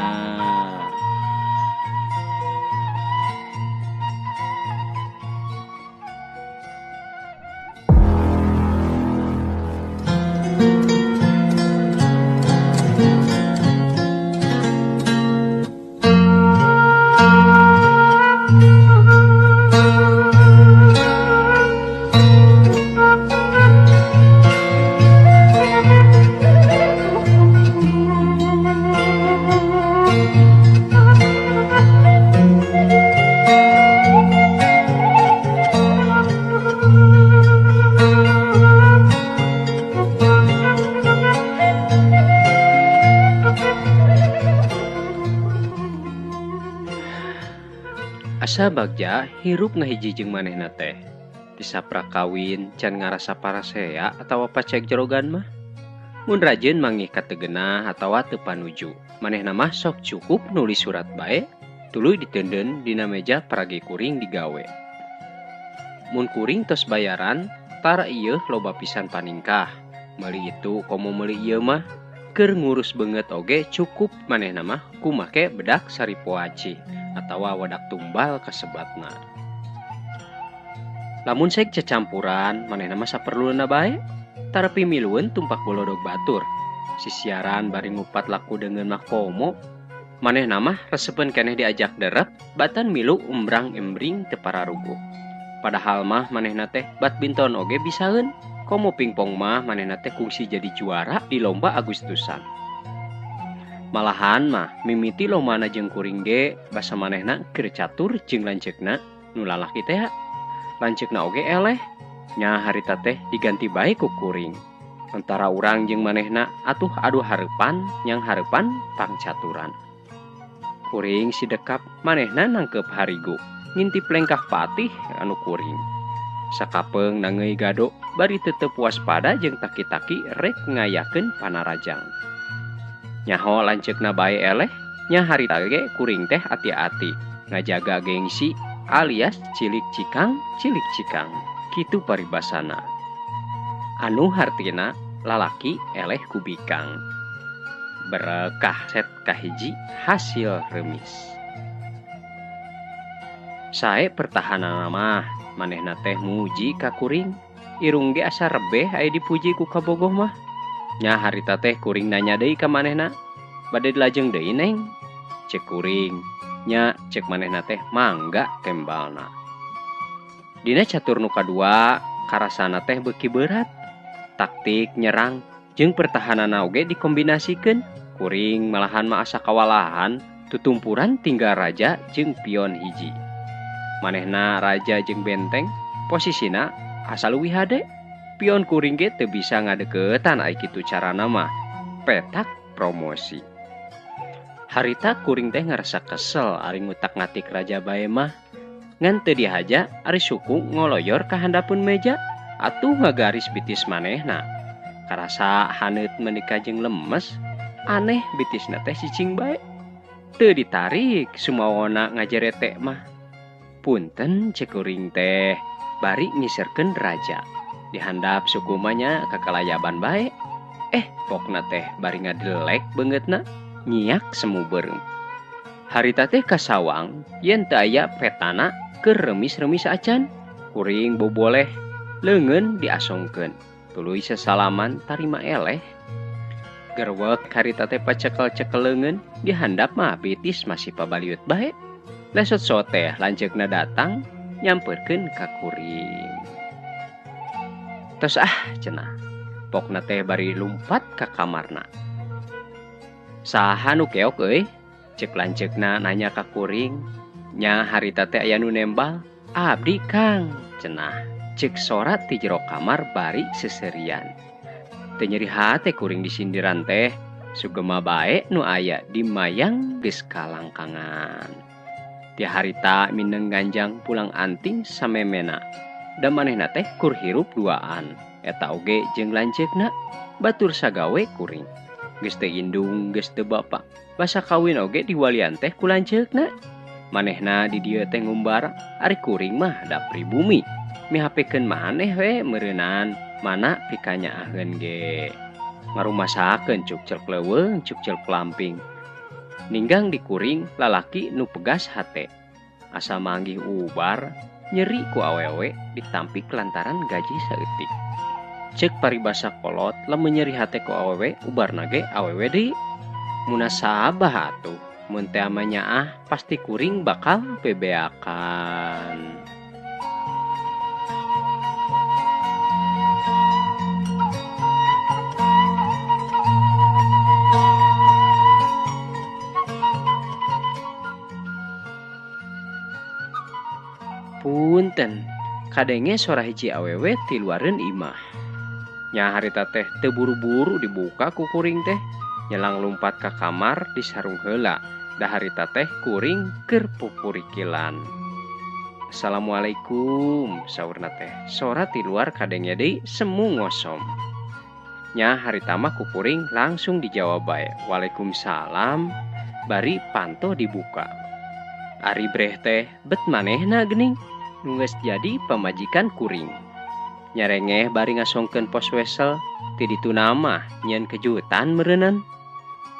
S4: Asa bagja hirup ngahiji jeung manehna teh. Tisaprak kawin can ngarasa parasea atawa pacek jerogan mah. Mun rajeun mangih kategenah atawa teu panuju. Manehna mah sok cukup nulis surat bae, tuluy diteundeun dina meja paragi kuring digawe. Mun kuring tos bayaran, tara ieu loba pisan paningkah. Meuli itu komo meuli ieu mah. Keur ngurus beungeut oge cukup manehna mah kumake bedak saripoaci atawa wadak tumbal kasebatna. Lamun sek cecampuran manehna mah saperluna bae, tara pimilueun tumpak bolodog batur. Sisiaran bari ngupat laku deungeun mah komo. Manehna mah resepeun keneh diajak derep batan milu umbrang-embring teu pararuguh. Padahal mah manehna teh badminton oge bisaeun. Komo pingpong mah manehna teh kungsi jadi juara di lomba Agustusan. Malahan mah mimiti lombana jeung kuring ge basa manehna keur catur jeung lanceukna nu lalaki teh. Lanceukna oge eleh. Nya harita teh diganti bae ku kuring. Antara urang jeung manehna atuh adu hareupan nyang hareupan pangcaturan. Kuring si dekap manehna nangkep harigu ngintip lengkah patih anu kuring. Sakapeung nangeui gado bari tetep waspada jeung taki-taki rek ngayakeun panarajang. Nyaho lanceukna bae eleh, nya harita ge kuring teh ati-ati ngajaga gengsi alias cilik cikang cilik cikang. Kitu paribasana. Anu hartina lalaki eleh kubikang. Berekah set kahiji hasil remis. Sae pertahanan mah manehna teh muji ka kuring. Irung ge asa rebeh aya dipuji ku kabogoh mah. Nya harita teh kuring nanya deui ka manehna, bade dilajeng deui neng? Cek kuring. Nya cek manehna teh mangga tembalna. Dina catur nu kadua karasana teh beuki berat. Taktik nyerang jeung pertahananna oge dikombinasikeun. Kuring malahan mah asa kawalahan tutumpuran tinggal raja jeung pion hiji. Manehna raja jeung benteng posisina asa leuwih hade. Pion kuring ge teu bisa ngadeukeutan ai kitu carana mah. Petak promosi. Harita kuring teh ngarasa kesel ari ngutak-ngatik raja bae mah. Ngan teu dihaja ari suku ngoloyor ka handapeun meja atuh ngagaris bitis manehna. Karasa haneut meuni jeung lemes, aneh bitisna teh cicing bae. Teu ditarik sumawona ngajerete mah. Punten cek kuring teh bari ngiserkeun raja. Dihandap suku mah nya kakalayaban bae. Pokna teh bari ngadelek beungeutna nyiak semu beureum. Harita teh kasawang yen teu aya petana keur remis-remis acan. Kuring boboleh leungeun diasongkeun. Tuluy sesalaman tarima eleh. Gerwek harita teh pacekel-cekel leungeun dihandap mah bitis masih pabaliut bae. Lesot soteh lanceukna datang nyamperkeun ka kuring. Tos ah cenah. Pokna teh bari lumpat ka kamarna. Saha nu keok euy? Cek lanceukna nanya ka kuring. Nya harita teh aya nu nembal. Abdi Kang cenah. Cek sora ti jero kamar bari seserian. Teu nyeri hate kuring disindiran teh. Sugema bae nu aya di mayang geus kalangkangan. Ti harita mineng ganjang pulang anting samemena. Da manehna teh kur hirup duaan. Eta oge jeung lanceukna batur sagawe kuring. Geus teu indung geus teu bapa. Basa kawin oge diwalian teh ku lanceukna. Manehna di dieu teh ngumbara, ari kuring mah da pribumi. Mihapekeun maneh we meureunan, mana pikanyaaheun ge. Ngarumasakeun cuk celk leuweung cuk celk lamping. Ninggang di kuring lalaki nu pegas hate. Asa manggih ubar, nyeri ku awewe ditampik lantaran gaji saeutik. Cek paribasa kolot lamun nyeri hate ku awewe ubarna ge awewe deui. Munasabah atuh mun teh amanyaah pasti kuring bakal bebeakan. Punten, kadenge sora hiji awewe ti luareun imah. Nya harita teh teu buru-buru dibuka ku kuring teh. Nyelang lumpat ka kamar disarung heula. Da harita teh kuring keur pupurikilan. Assalamualaikum saurna teh. Sora ti luar kadenge deui semu ngosom. Nya harita mah ku kuring langsung dijawab bae. Waalaikumsalam. Bari panto dibuka. Ari breh teh bet manehna geuning nu geus jadi pamajikan kuring. Nyarengeh bari ngasongkeun pos wesel ti ditu mah nyeun kejutan meureunnan.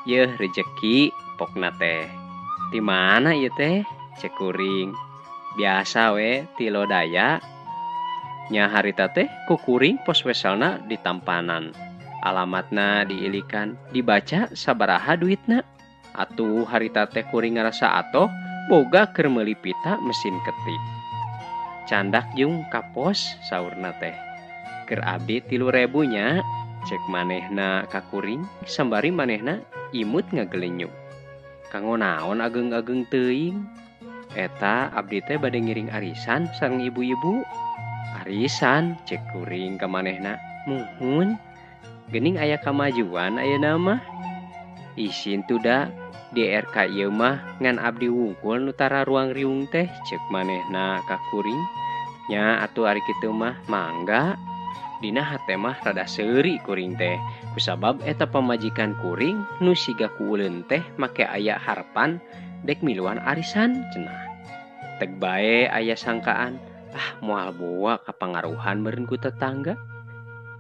S4: Yeuh rejeki pokna teh. Ti mana ieu teh? Cek kuring. Biasa we ti lodaya. Nya harita teh ku kuring pos weselna ditampanan. Alamatna diilikan, dibaca sabaraha duitna. Atuh harita teh kuring ngarasa atoh boga keur meuli pita mesin ketik. Candak jung ka pos saurna teh. Keur abdi 3.000 nya, cek manehna ka kuring sambari manehna imut ngagelenyuk. Kanggo naon ageng-ageng teuing? Eta abdi teh bade ngiring arisan sareng ibu-ibu. Arisan cek kuring ka manehna. Muhun. Geuning aya kamajuan ayeuna mah. Isin tuda di RK ieu mah ngan abdi wungkul nu tara ruang riung teh cek manehna ka kuring. Nya atuh ari kitu mah mangga. Dina hate mah rada seuri kuring teh kusabab eta pamajikan kuring nu siga kuuleun teh make aya harapan dek miluan arisan cenah. Teg bae aya sangkaan ah moal boa kapangaruhan meureun ku tetangga.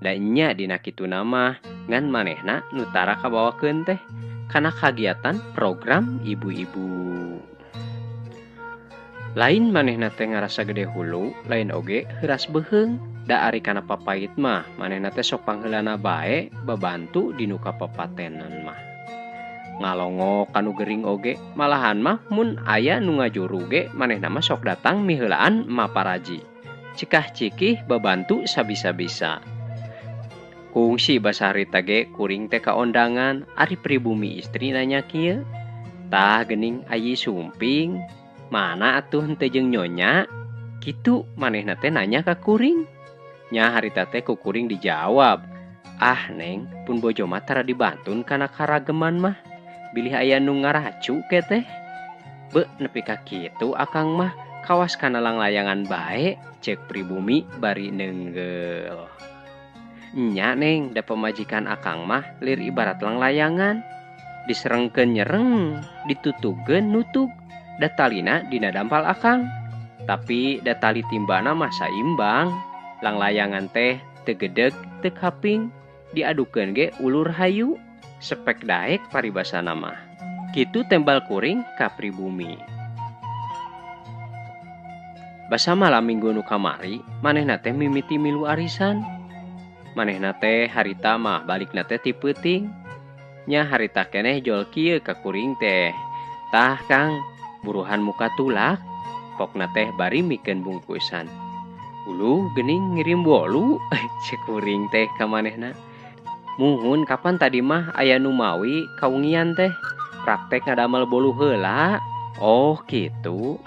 S4: Da nya dina kituna mah ngan manehna nu tara kabawakeun teh kana kagiatan program ibu-ibu. Lain manehna teh ngarasa gede hulu, lain oge heuras beuheung. Da ari kana papait mah manehna teh sok pangheulana bae babantu dinu kapapatenan mah. Ngalongok kanu gering oge, malahan mah mun aya nu ngajuru ge manehna mah sok datang miheulaan maparaji. Cikah cikih babantu sabisa-bisa. Kungsi basa harita ge kuring teh kaondangan ari pribumi istri nanya kieu. Tah geuning ayi sumping, mana atuh henteu jeung nyonya? Kitu manehna teh nanya ka kuring. Nya harita teh ku kuring dijawab. Ah neng, pun bojo mah tara dibantun kana karageman mah. Bilih aya nu ngaracu ke teh. Beuh nepi ka kitu akang mah kawas kana langlayangan bae cek pribumi bari neunggel. Nya neng, da pamajikan akang mah lir ibarat langlayangan. Diserengkeun nyereng, ditutugeun nutug. Da talina dina dampal akang. Tapi da tali timbana mah saimbang. Langlayangan teh teu gedeg teu kaping, diadukeun ge ulur hayu. Sepek daek paribasana mah. Kitu tembal kuring ka pribumi. Basa malam minggu nu kamari, manehna teh mimiti milu arisan. Manehna teh harita mah balikna teh ti peuting. Nya harita keneh jol kieu ka kuring teh. Tah Kang, buruhan muka tulak. Pokna teh bari mikeun bungkusan. Uluh geuning ngirim bolu cek kuring teh ka manehna. Muhun kapan tadi mah aya nu mawi kaungian teh. Praktek ngadamel bolu heula. Oh kitu.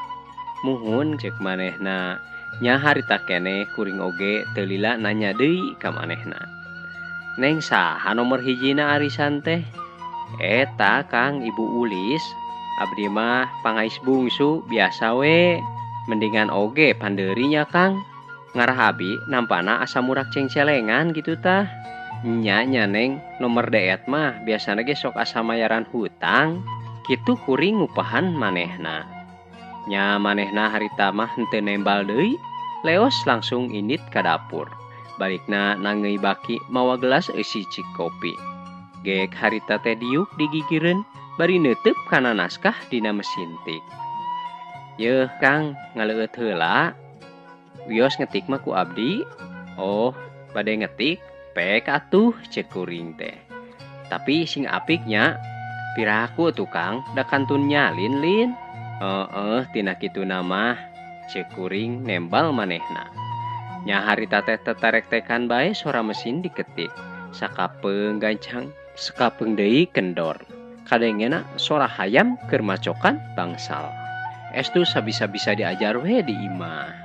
S4: Muhun cek manehna. Nya harita keneh kuring oge teu lila nanya deui ka manehna. Neng saha nomor hijina arisan teh? Eta Kang Ibu Ulis. Abdi mah pangais bungsu biasa we. Mendingan oge pandeurinya Kang. Ngarah abi nampana asa murak cengcelengan gitu tah. Nya nya neng nomor deet mah biasana ge sok asa mayaran hutang. Kitu kuring ngupahan manehna. Nya manehna harita mah henteu nembal deui. Leos langsung indit ka dapur. Balikna nangeui baki mawa gelas eusi cik kopi. Gek harita teh diuk digigireun bari neuteub kana naskah dina mesin tik. Yeuh Kang, ngaleueut heula. Wios ngetik mah ku abdi. Oh, bade ngetik pek atuh cek kuring teh. Tapi sing apiknya piraku tuh Kang, da kantun nyalin lin. Heeh, tina kituna mah cek kuring nembal manehna. Nya harita teh tetarek-tekan bae sora mesin diketik. Sakapeung gancang, sakapeung deui kendor. Kadengena sora hayam keur macokan bangsal. Estu sabisa-bisa diajar we di imah.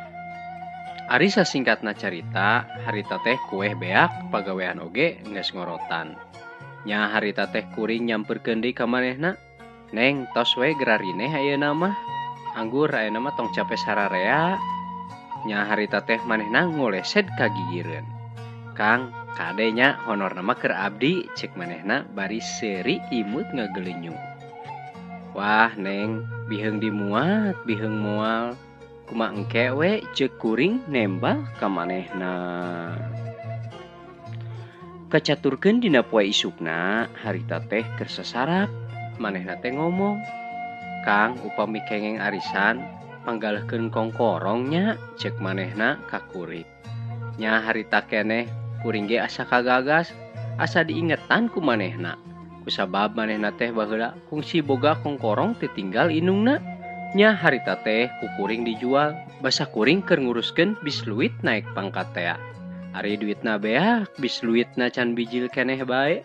S4: Ari sasingkatna carita, harita teh kueh beak pagawean oge geus ngorotan. Nya harita teh kuring nyamperkeun deui ka manehna. Neng, tos we gerarineh ayeuna mah. Anggur ayeuna mah tong cape sararea. Nya harita teh manehna ngolesed ka gigireun. Kang, kade nya honorna mah keur abdi, cek manehna bari seuri imut ngagelenyu. Wah, Neng, biheung dimuat, biheung moal. Kuma engke we cek kuring nembal ka manehna. Kacaturkeun dina poe isukna, harita teh keur sasarap. Manehna teh ngomong, Kang, upami kengeng arisan panggalehkeun kongkorong nya, cek manehna ka kuring. Nya harita keneh kuring ge asa kagagas. asa diingetan ku manehna. Kusabab manehna teh baheula kungsi boga kongkorong titinggal indungna. Nya harita teh ku kuring dijual, basa kuring keur nguruskeun bisluit naik pangkat tea. Ari duitna beak, bisluitna can bijil keneh bae.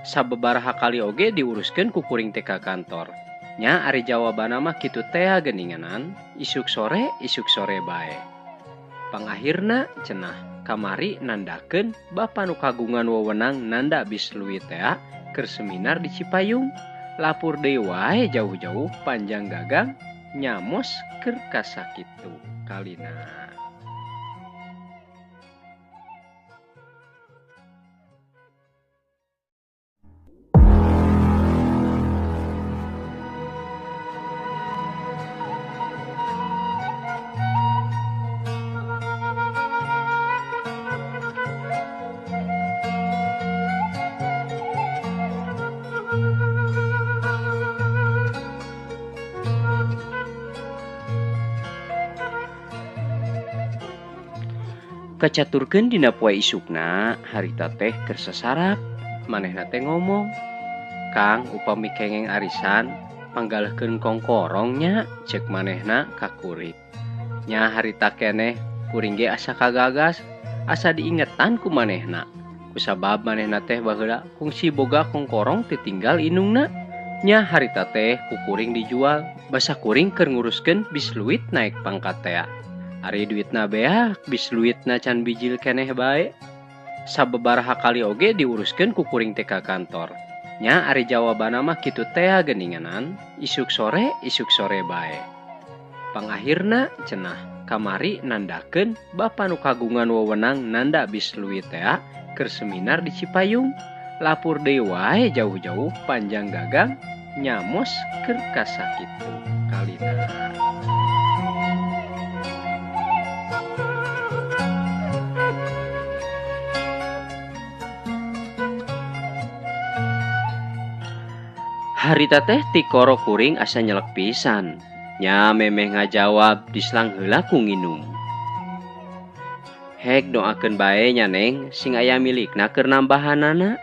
S4: Sababaraha kali oge diuruskeun ku kuring teh ka kantor. Nya ari jawabanna mah kitu tea geuninganan, isuk sore bae. Pangahirna cenah kamari nandakeun bapa nu kagungan wewenang nanda bisluit tea keur seminar di Cipayung. Lapur deui wae jauh-jauh panjang gagang nyamos keur kasakitu kalina. Kacaturkeun dina poe isukna harita teh keur sasarap manehna teh ngomong, Kang upami kengeng arisan panggalehkeun kongkorong nya ceuk manehna ka kuring. Nya harita keneh kuring ge asa kagagas asa diingetan ku manehna. Kusabab manehna teh baheula kungsi boga kongkorong titinggal indungna. Nya harita teh ku kuring dijual basa kuring keur nguruskeun bisluit naik pangkat tea. Ari duitna beak, bisluitna can bijil keneh bae. Sababaraha kali oge diuruskeun ku kuring teh ka kantor. Nya ari jawabanna mah kitu tea geuninganan, isuk sore bae. Pangahirna cenah kamari nandakeun bapa nu kagungan wewenang nanda bisluit tea keur seminar di Cipayung. Lapur deui wae jauh-jauh panjang gagang nyamos keur kasakitu kalina. Harita teh tikoro kuring asa nyelek pisan. Nya memeh ngajawab dislang heula ku nginum. Hek doakeun bae nya Neng sing aya milikna keur nambahanana.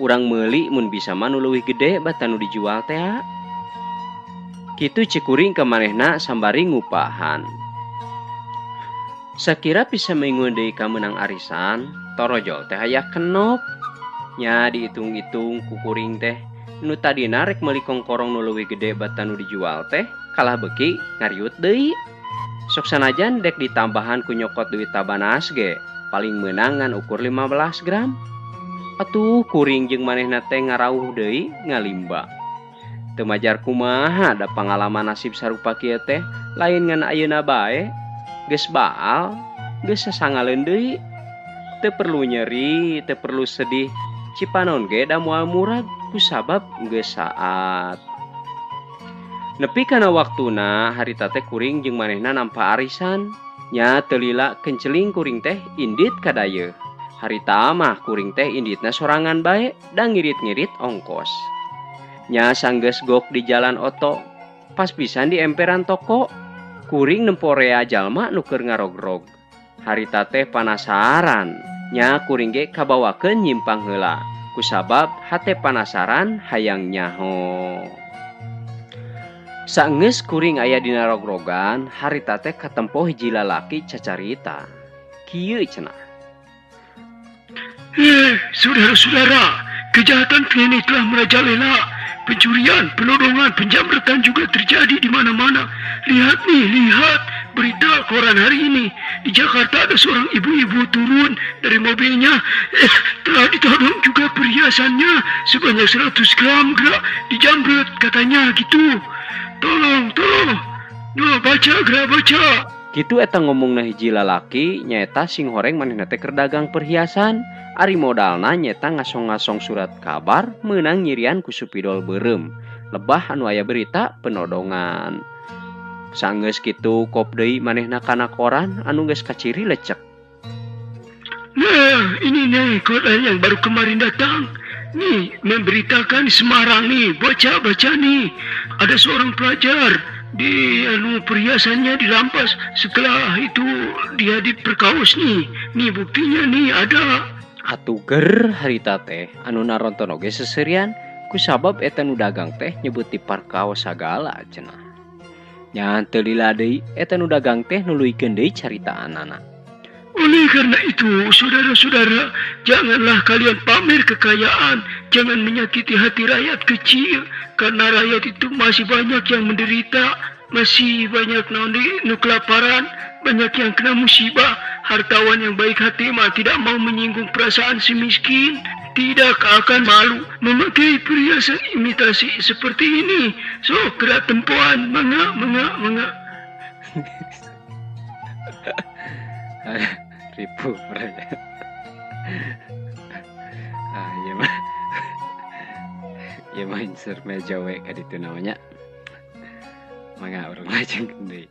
S4: Urang meuli mun bisa mah nu leuwih gede batan nu dijual tea. Kitu ceuk kuring ka manehna sambari ngupahan. Sakira bisa mingguan deui ka meunang arisan, torojol teh aya kenop. Nya diitung-itung ku kuring teh nu tadina rek meuli kongkorong nu leuwih gede batan nu dijual teh kalah beuki ngariut deui. Sok sanajan dek ditambahan ku nyokot duit tabanas ge paling meunang ngan ukur 15 gram. Atuh kuring jeung manehna teh ngarauh deui ngalimba. Teu majar kumaha da pangalaman nasib sarupa kieu teh lain ngan ayeuna bae. Geus baal, geus sasangaleun deui. Teu perlu nyeri, teu perlu sedih. Cipanon ge da moal murag kusabab geus saat. Nepi kana waktuna harita teh kuring jeung manehna nampa arisan. Nya teu lila kenceling kuring teh indit ka dayeuh. Harita mah kuring teh inditna sorangan bae da ngirit-ngirit ongkos. Nya sanggeus gok di jalan oto, pas pisan di emperan toko, kuring nempo rea jalma nu keur ngarogrog. Harita teh panasaran, nya kuring ge kabawakeun nyimpang heula. Kusabab hate panasaran hayang nyaho. Saenggeus kuring aya dina rogrogan, harita teh katempo hiji lalaki cacarita. Kieu cenah.
S2: Saudara-saudara, kejahatan kini telah merajalela. Pencurian, penodongan, penjamretan juga terjadi di mana-mana. Lihat nih, lihat berita koran hari ini. Di Jakarta ada seorang ibu-ibu turun dari mobilnya. Telah ditodong juga perhiasannya sebanyak 100 gram gerak dijamret katanya gitu. Tolong, tolong. Nah, baca, gerak baca.
S4: Kitu eta ngomongna hiji lalaki nyaeta sing horeng manehna teh keur dagang perhiasan. Ari modalna nyeta ngasong-ngasong surat kabar meunang nyirian ku supidol beureum. Lebah anu aya berita penodongan. Sanggeus kitu kop deui manehna kana koran anu geus kaciri lecek.
S2: Nah, ini nih koran yang baru kemarin datang. Nih, memberitakan Semarang nih, baca-baca nih. Ada seorang pelajar di anu perhiasannya dirampas setelah itu dia diperkaos nih. Nih buktinya nih ada.
S4: Atuh ger harita teh anu naronton oge seserian kusabab eta nu dagang teh nyebut di parkaos sagala cenah. Nya teu lila deui eta nu dagang teh nuluykeun deui caritaanana.
S2: Oleh karena itu, saudara-saudara, janganlah kalian pamer kekayaan, jangan menyakiti hati rakyat kecil, karena rakyat itu masih banyak yang menderita, masih banyak nu kelaparan, banyak yang kena musibah. Hartawan yang baik hati mah tidak mau menyinggung perasaan si miskin, tidak akan malu memakai perhiasan imitasi seperti ini. So, gerak tempoan, mangga, mangga, mangga.
S4: Ribu ah iya mah iya mah insert meja we ka ditu namanya mangga urang lajengkeun deui.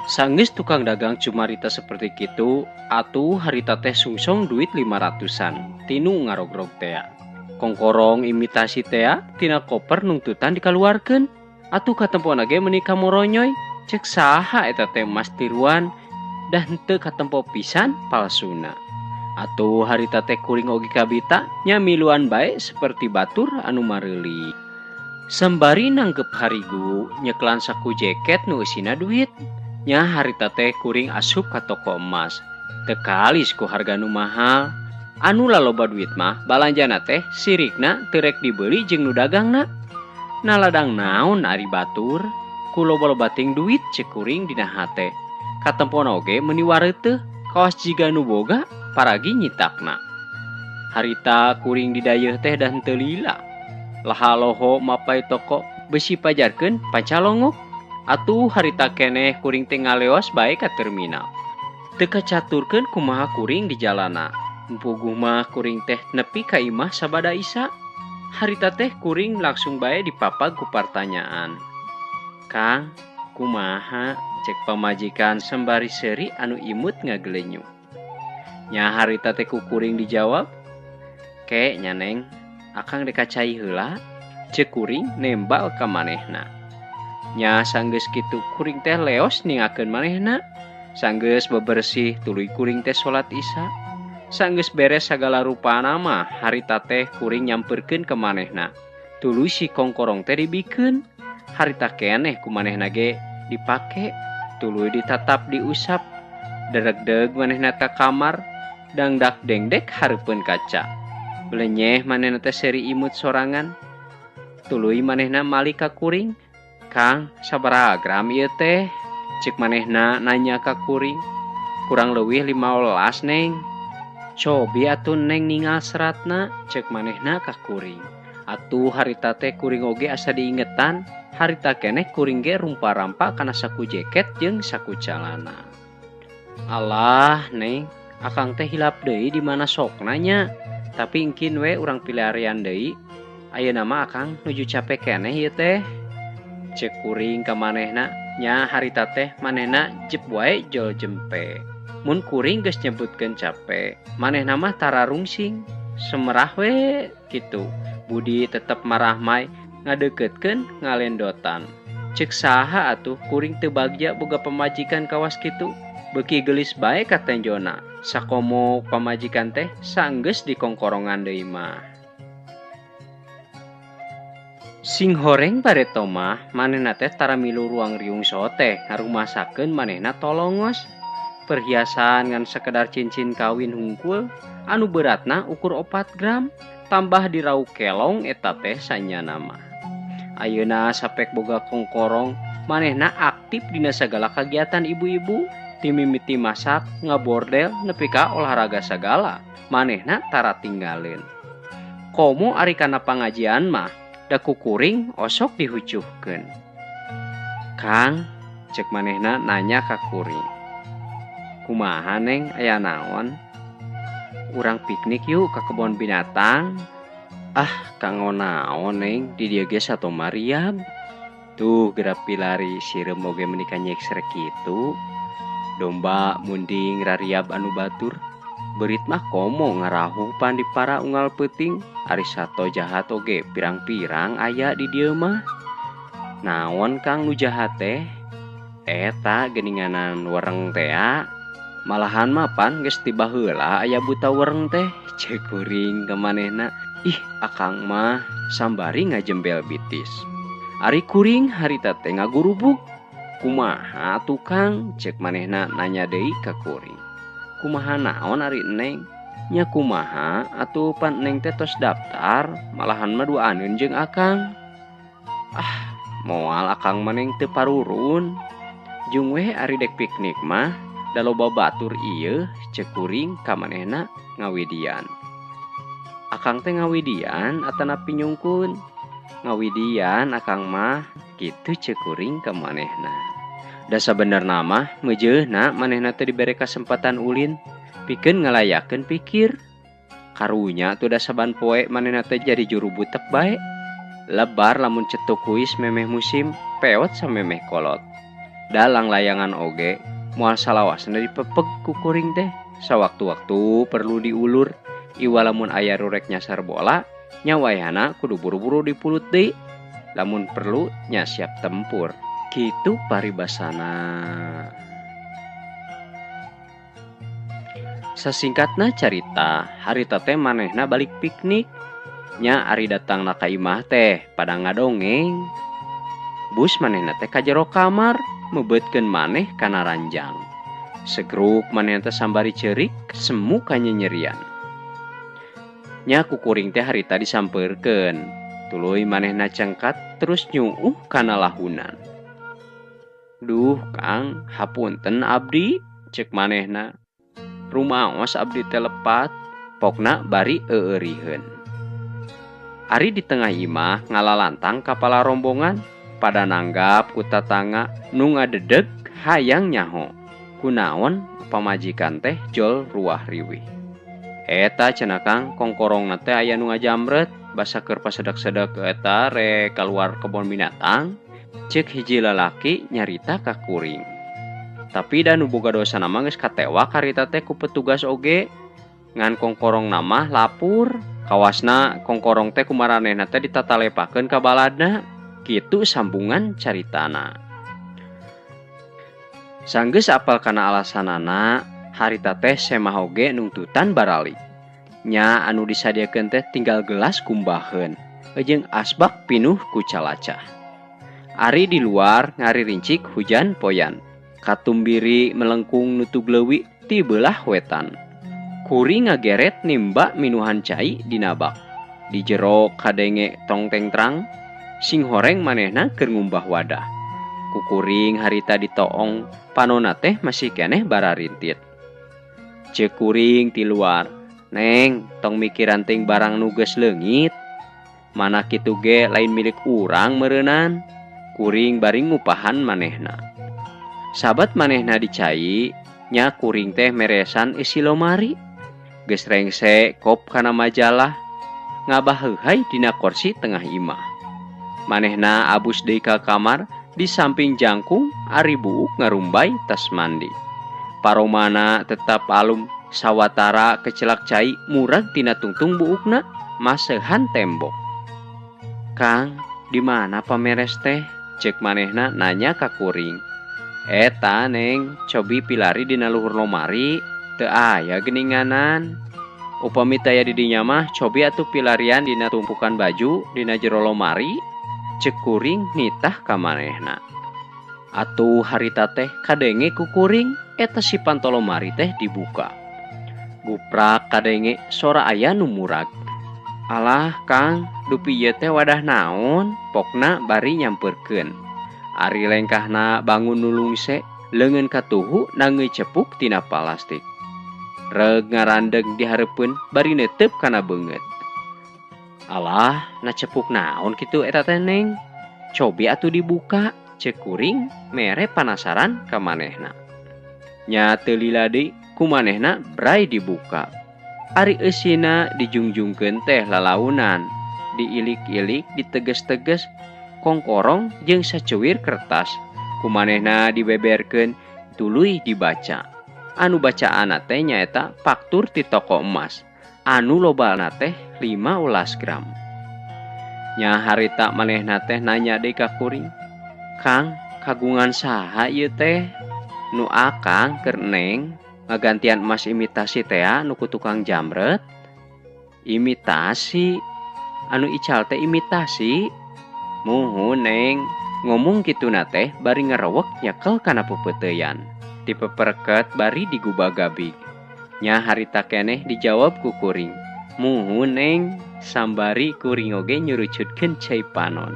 S4: Sanggeus tukang dagang cumarita seperti kitu atuh harita teh sungsong duit 500-an tinu ngarogrog tea. Kongkorong imitasi tea tina koper nungtutan dikaluarkeun. Atuh katempona ge meuni kamoronyoy cek saha eta teh emas tiruan dah henteu katempo pisan palsuna. Atuh harita teh kuring oge kabita nya miluan bae seperti batur anu mareuli. Sembari nanggep harigu nyeklan saku jaket nu eusina duit. Nya harita teh kuring asup ka toko emas. Teu kalis ku harga nu mahal. Anu laloba duit mah balanjana teh sirikna teu rek dibeli jeung nu dagangna. Naladang naon ari batur ku loba-loba ting duit cek kuring dina hate. Katempona oge meuni wareuteuh kawas jiga nu boga paragi nyitakna. Harita kuring didayeuh teh dah henteu lila. Laha loho mapai toko besi pajarkeun pancalongok. Atuh harita keneh kuring teh ngaleos bae ka terminal. Teu kacaturkeun kumaha kuring di jalana. Puguh mah kuring teh nepi ka imah sabada isa. Harita teh kuring langsung bae dipapag ku partanyaan. Kang, kumaha? Cek pamajikan sembari seuri anu imut ngagelenyu. Nya harita teh ku kuring dijawab, "Ke nya neng, akang dek kacai heula." Cek kuring nembal ka manehna. Nya sanggeus kitu kuring teh leos ningakeun manehna. Sanggeus bebersih tuluy kuring teh salat isya. Sanggeus beres sagala rupana mah harita teh kuring nyamperkeun ke manehna. Tuluy si kongkorong teh dibikeun. Harita keneh ku manehna ge dipake, tuluy ditatap diusap. Deregdeg manehna ka kamar, dangdak dengdek hareupeun kaca. Belenyeh manehna teh seuri imut sorangan. Tuluy manehna malik ka kuring. Kang, sabaraha gram ieu teh? Cek manehna nanya ka kuring. Kurang leuwih 15 neng. Cobi atuh neng ningal seratna, cek manehna ka kuring. Atuh harita teh kuring oge asa diingetan, harita keneh kuring ge rumpa-rampa kana saku jaket jeung saku calana. Alah neng, akang teh hilap deui di mana sokna nya. Tapi engkin we urang pilarian deui. Ayeuna mah akang nuju capek keneh ieu teh. Cek kuring ka manehna, nya harita teh manehna jep wae jol jempe. Mun kuring geus nyebutkeun capek, manehna mah tara rungsing, semerah we kitu. Budi tetep marahmai ngadeukeutkeun ngalendotan. Cek saha atuh kuring teu bagja boga pamajikan kawas kitu. Beuki geulis bae ka tenjona. Sakomo pamajikan teh sanggeus dikongkorongan deui mah. Sing horeng bareto mah manehna teh tara milu ruang riung sote ngarumasakeun manehna tolongos. Perhiasan ngan sekedar cincin kawin hungkul anu beratna ukur 4 gram tambah dirau kelong eta teh sanyana mah. Ayeuna sapek boga kongkorong manehna aktif dina sagala kagiatan ibu-ibu timimiti masak ngabordel nepi ka olahraga sagala manehna tara tinggaleun. Komo ari kana pangajian mah da ku kuring osok dihucuhkeun. Kang, cek manehna nanya ka kuring. Kumaha neng aya naon? Urang piknik yuk ka kebon binatang. Ah, kanggo naon neng di dieu ge sato mariab. Tuh geura pilari sireum oge meuni ka nyekser kitu. Domba munding rariab anu batur. Beurit mah komo ngarahu pan di para unggal peuting. Ari sato jahat oge pirang-pirang aya di dieu mah. Naon Kang nu jahat teh? Eta geuninganan wereng tea. Malahan mapan geus ti baheula aya buta wereng teh ceuk kuring ka manehna. Ih akang mah sambari ngajembel bitis. Ari kuring harita teh ngagurubug. Kumaha tukang cek manehna nanya deui ka kuring. Kumaha naon ari neng? Nya kumaha atuh pan neng teh tos daftar malahan mah duaneun jeung akang. Ah moal akang mah neng teu parurun. Jeung weh ari dek piknik mah da loba batur ieu cek kuring ka manehna ngawidian. Akang teh ngawidian atanapi nyungkun? Ngawidian akang mah kitu cek kuring ka manehna. Da sabenerna mah meujeuhna manehna teh dibere kasempatan ulin pikeun ngalayakeun pikir. Karunya atuh da saban poe manehna teh jadi juru butek bae. Lebar lamun cetuk kuis memeh musim, peot samemeh kolot. Dalang layangan oge moal salawasna dipepeg ku kuring teh. Sawaktu-waktu perlu diulur. Iwa lamun aya rurek nyasar bola, nya wayahna kudu buru-buru dipulut deui. Lamun perlu nya siap tempur. Kitu paribasana. Sasingkatna carita, harita teh manehna balik piknik. Nya ari datangna ka imah teh pada ngadongeng. Bus manehna teh ka jero kamar, meubeutkeun maneh kana ranjang. Segruk manehna teh sambari ceurik, semu kanyenyerian. Nya ku kuring teh harita disampeurkeun. Tuluy manehna cengkat terus nyuuh kana lahunan. Duh Kang, hapunten abdi, cek manehna. Rumaos abdi teh lepat, pokna bari eueuriheun. Ari di tengah imah ngalalantang kapala rombongan pada nanggap ku tatangga nu ngadedeg hayang nyaho. Kunaon pamajikan teh jol ruah riwih. Eta cenah Kang, kongkorongna teh aya nu ngajamret, basa keur pasedek-sedek eta rek kaluar kebon binatang. Cek hiji lalaki nyarita ka kuring. Tapi da nu boga dosana mah geus katewak harita teh ku petugas oge. Ngan kongkorongna mah lapur. Kawasna kongkorong teh kumaranehna teh ditatalepakeun ka baladna. Kitu sambungan caritana. Sanggeus apal kana alasanana, harita teh semah oge nungtutan barali. Nya anu disadiakeun teh tinggal gelas kumbaheun jeung asbak pinuh ku calacah. Ari di luar ngaririncik hujan poyan. Katumbiri melengkung nutug leuwi ti beulah wetan. Kuring ngageret nimba minuhan cai dina bak. Di jero kadenge tongteng trang, sing horeng manehna keur ngumbah wadah. Kukuring harita ditoong, panona teh masih keneh bararintit. Ceuk kuring ti luar, "Neng, tong mikiran ting barang nu geus leungit. Mana kitu ge lain milik urang meureunan." Kuring bari ngupahan manehna. Sabat manehna dicai, nya kuring teh meresan isi lomari. Geus rengse kop kana majalah, ngabaheuhai dina kursi tengah imah. Manehna abus deui ka kamar, di samping jangkung ari buuk ngarumbay tas mandi. Paromana tetap alum, sawatara kecelak cai murag tina tungtung buukna masehan tembok. "Kang, di mana pameres teh?" cek manehna nanya ka kuring. "Eta neng, cobi pilari dina luhur lomari, teu aya geuninganan. Upami taya di dinya mah cobi atuh pilarian dina tumpukan baju dina jero lomari." Cek kuring nitah ka manehna. Atuh harita teh kadenge ku kuring eta si panto lomari teh dibuka. Guprak kadenge sora aya nu murag. "Alah Kang, dupi ieu teh wadah naon?" Pokna bari nyampeurkeun. Ari lengkahna bangun nulungse, leungeun katuhu nangeui cepuk tina plastik. Reug ngarandeg di hareupeun bari neuteup kana beungeut. "Alah, na cepuk naon kitu eta teh neng? Cobi atuh dibuka," cek kuring mere panasaran ka manehna. Nya teu lila deui ku manehna bray dibuka. Ari eusina dijungjungkeun teh lalaunan, diilik-ilik, diteges-teges, kongkorong jeung sacuwir kertas. Ku manehna dibeberkeun, tuluy dibaca. Anu bacaanna teh nyaeta faktur ti toko emas. Anu lobana teh 15 gram. Nya harita manehna teh nanya deui ka kuring, "Kang, kagungan saha ieu teh?" "Nu akang keur neng." Ngagantian emas imitasi tea nu ku tukang jamret. Imitasi anu ical teh imitasi. Muhun Neng, ngomong kituna teh bari ngerewek nyekel kana pepeuteyan. Dipeperket bari digubagabig. Nya harita keneh dijawab ku kuring. Muhun Neng, sambari kuring oge nyurucutkeun cai panon.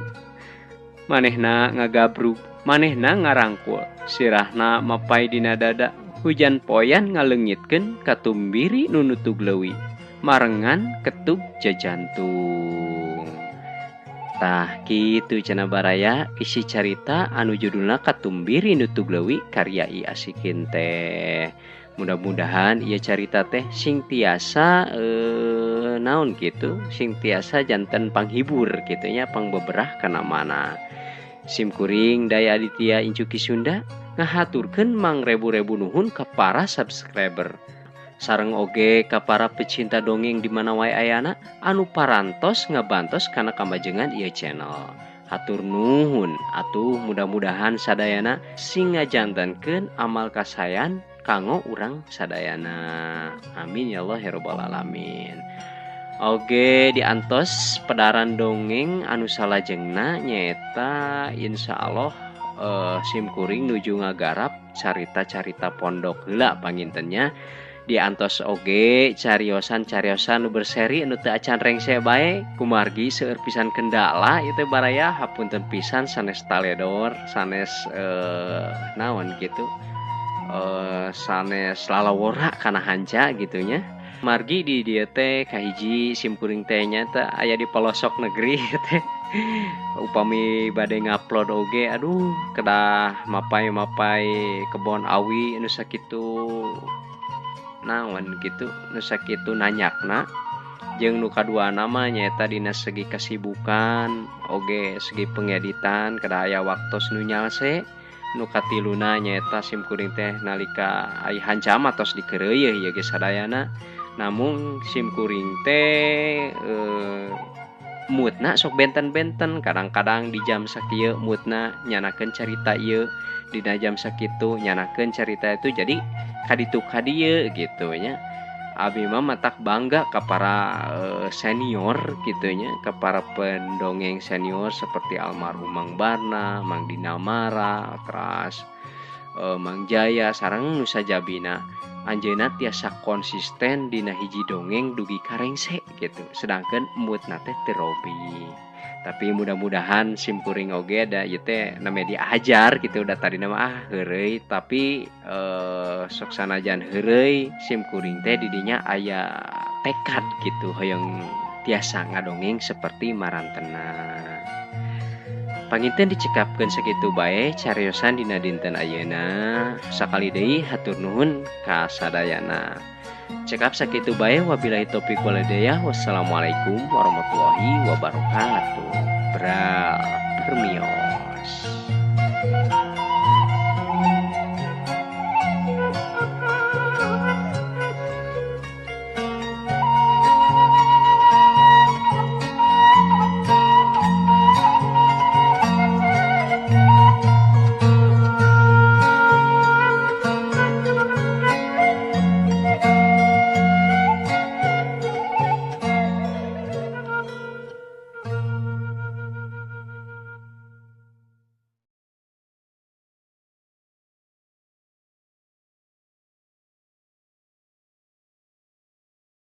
S4: Manehna ngagabrug, manehna ngarangkul, sirahna mapai dina dada, hujan poyan ngaleungitkeun katumbiri nu nutug leuwi, marengan ketug jajantung. Tah kitu cenah baraya isi carita anu judulna Katumbiri Nutug Leuwi karya I Asikin teh. Mudah-mudahan ieu carita teh sing tiasa naon kitu, sing tiasa janten panghibur kitu nya, pangbeberah kana mana. Sim kuring Daya Aditya Incuki Sunda ngahaturkeun mangrebu-rebu nuhun ka para subscriber. Sareng oge ka para pecinta dongeng di mana wae ayana anu parantos ngabantos kana kamajengan ieu channel. Hatur nuhun atuh mudah-mudahan sadayana sing ngajantenkeun amal kasayan kanggo urang sadayana. Amin ya Allah ya rabbal alamin. Oge diantos pedaran dongeng anu salajengna nyaeta insyaallah sim kuring nuju ngagarap carita-carita pondok heula pangintennya. Diantos oge cariosan-cariosan nu berseri nu teu acan rengse bae kumargi seueur pisan kendala ieu teh baraya hapunten pisan sanes taledor sanes naon kitu sanes lalawora kana hanca gitu nya. Margi di dieu teh kahiji simkuring teh nya teh aya di pelosok negeri teh. Upami bade ngupload oge aduh kedah mapai-mapai kebon awi nu sakitu naon gitu nu sakitu nanyakna. Jeung nu kaduana mah nyaeta dina segi kesibukan oge segi pengeditan kedah aya waktos nu nyalse. Nu katiluna nyaeta simkuring teh nalika ai hanca mah tos dikeureuyeun ieu ge sadayana. Namun simkuring teh moodna sok benten-benten, kadang-kadang di jam sakieu moodna nyanakeun carita ieu, dina jam sakitu nyanakeun carita itu, jadi kaditu kadieu gitu nya. Abi mah matak bangga ka para senior gitu nya, ka para pendongeng senior seperti almarhum Mang Barna, Mang Dinamara, teras Mang Jaya sareng nu sajabina. Anjeunna tiasa konsisten dina hiji dongeng dugi karengse gitu. Sedangkan moodna teh teu robi. Tapi mudah-mudahan simkuring oge da ieu teh name diajar gitu, udah tadina mah heureuy, tapi sok sanajan heureuy simkuring teh didinya aya tekad gitu hoyong tiasa ngadongeng seperti marantena. Panginten dicekapkeun sakitu bae cariosan dina dinten ayeuna. Sakali deui hatur nuhun ka sadayana. Cekap sakitu bae, wabillahi taufik wal hidayah. Wassalamualaikum warahmatullahi wabarakatuh. Bra.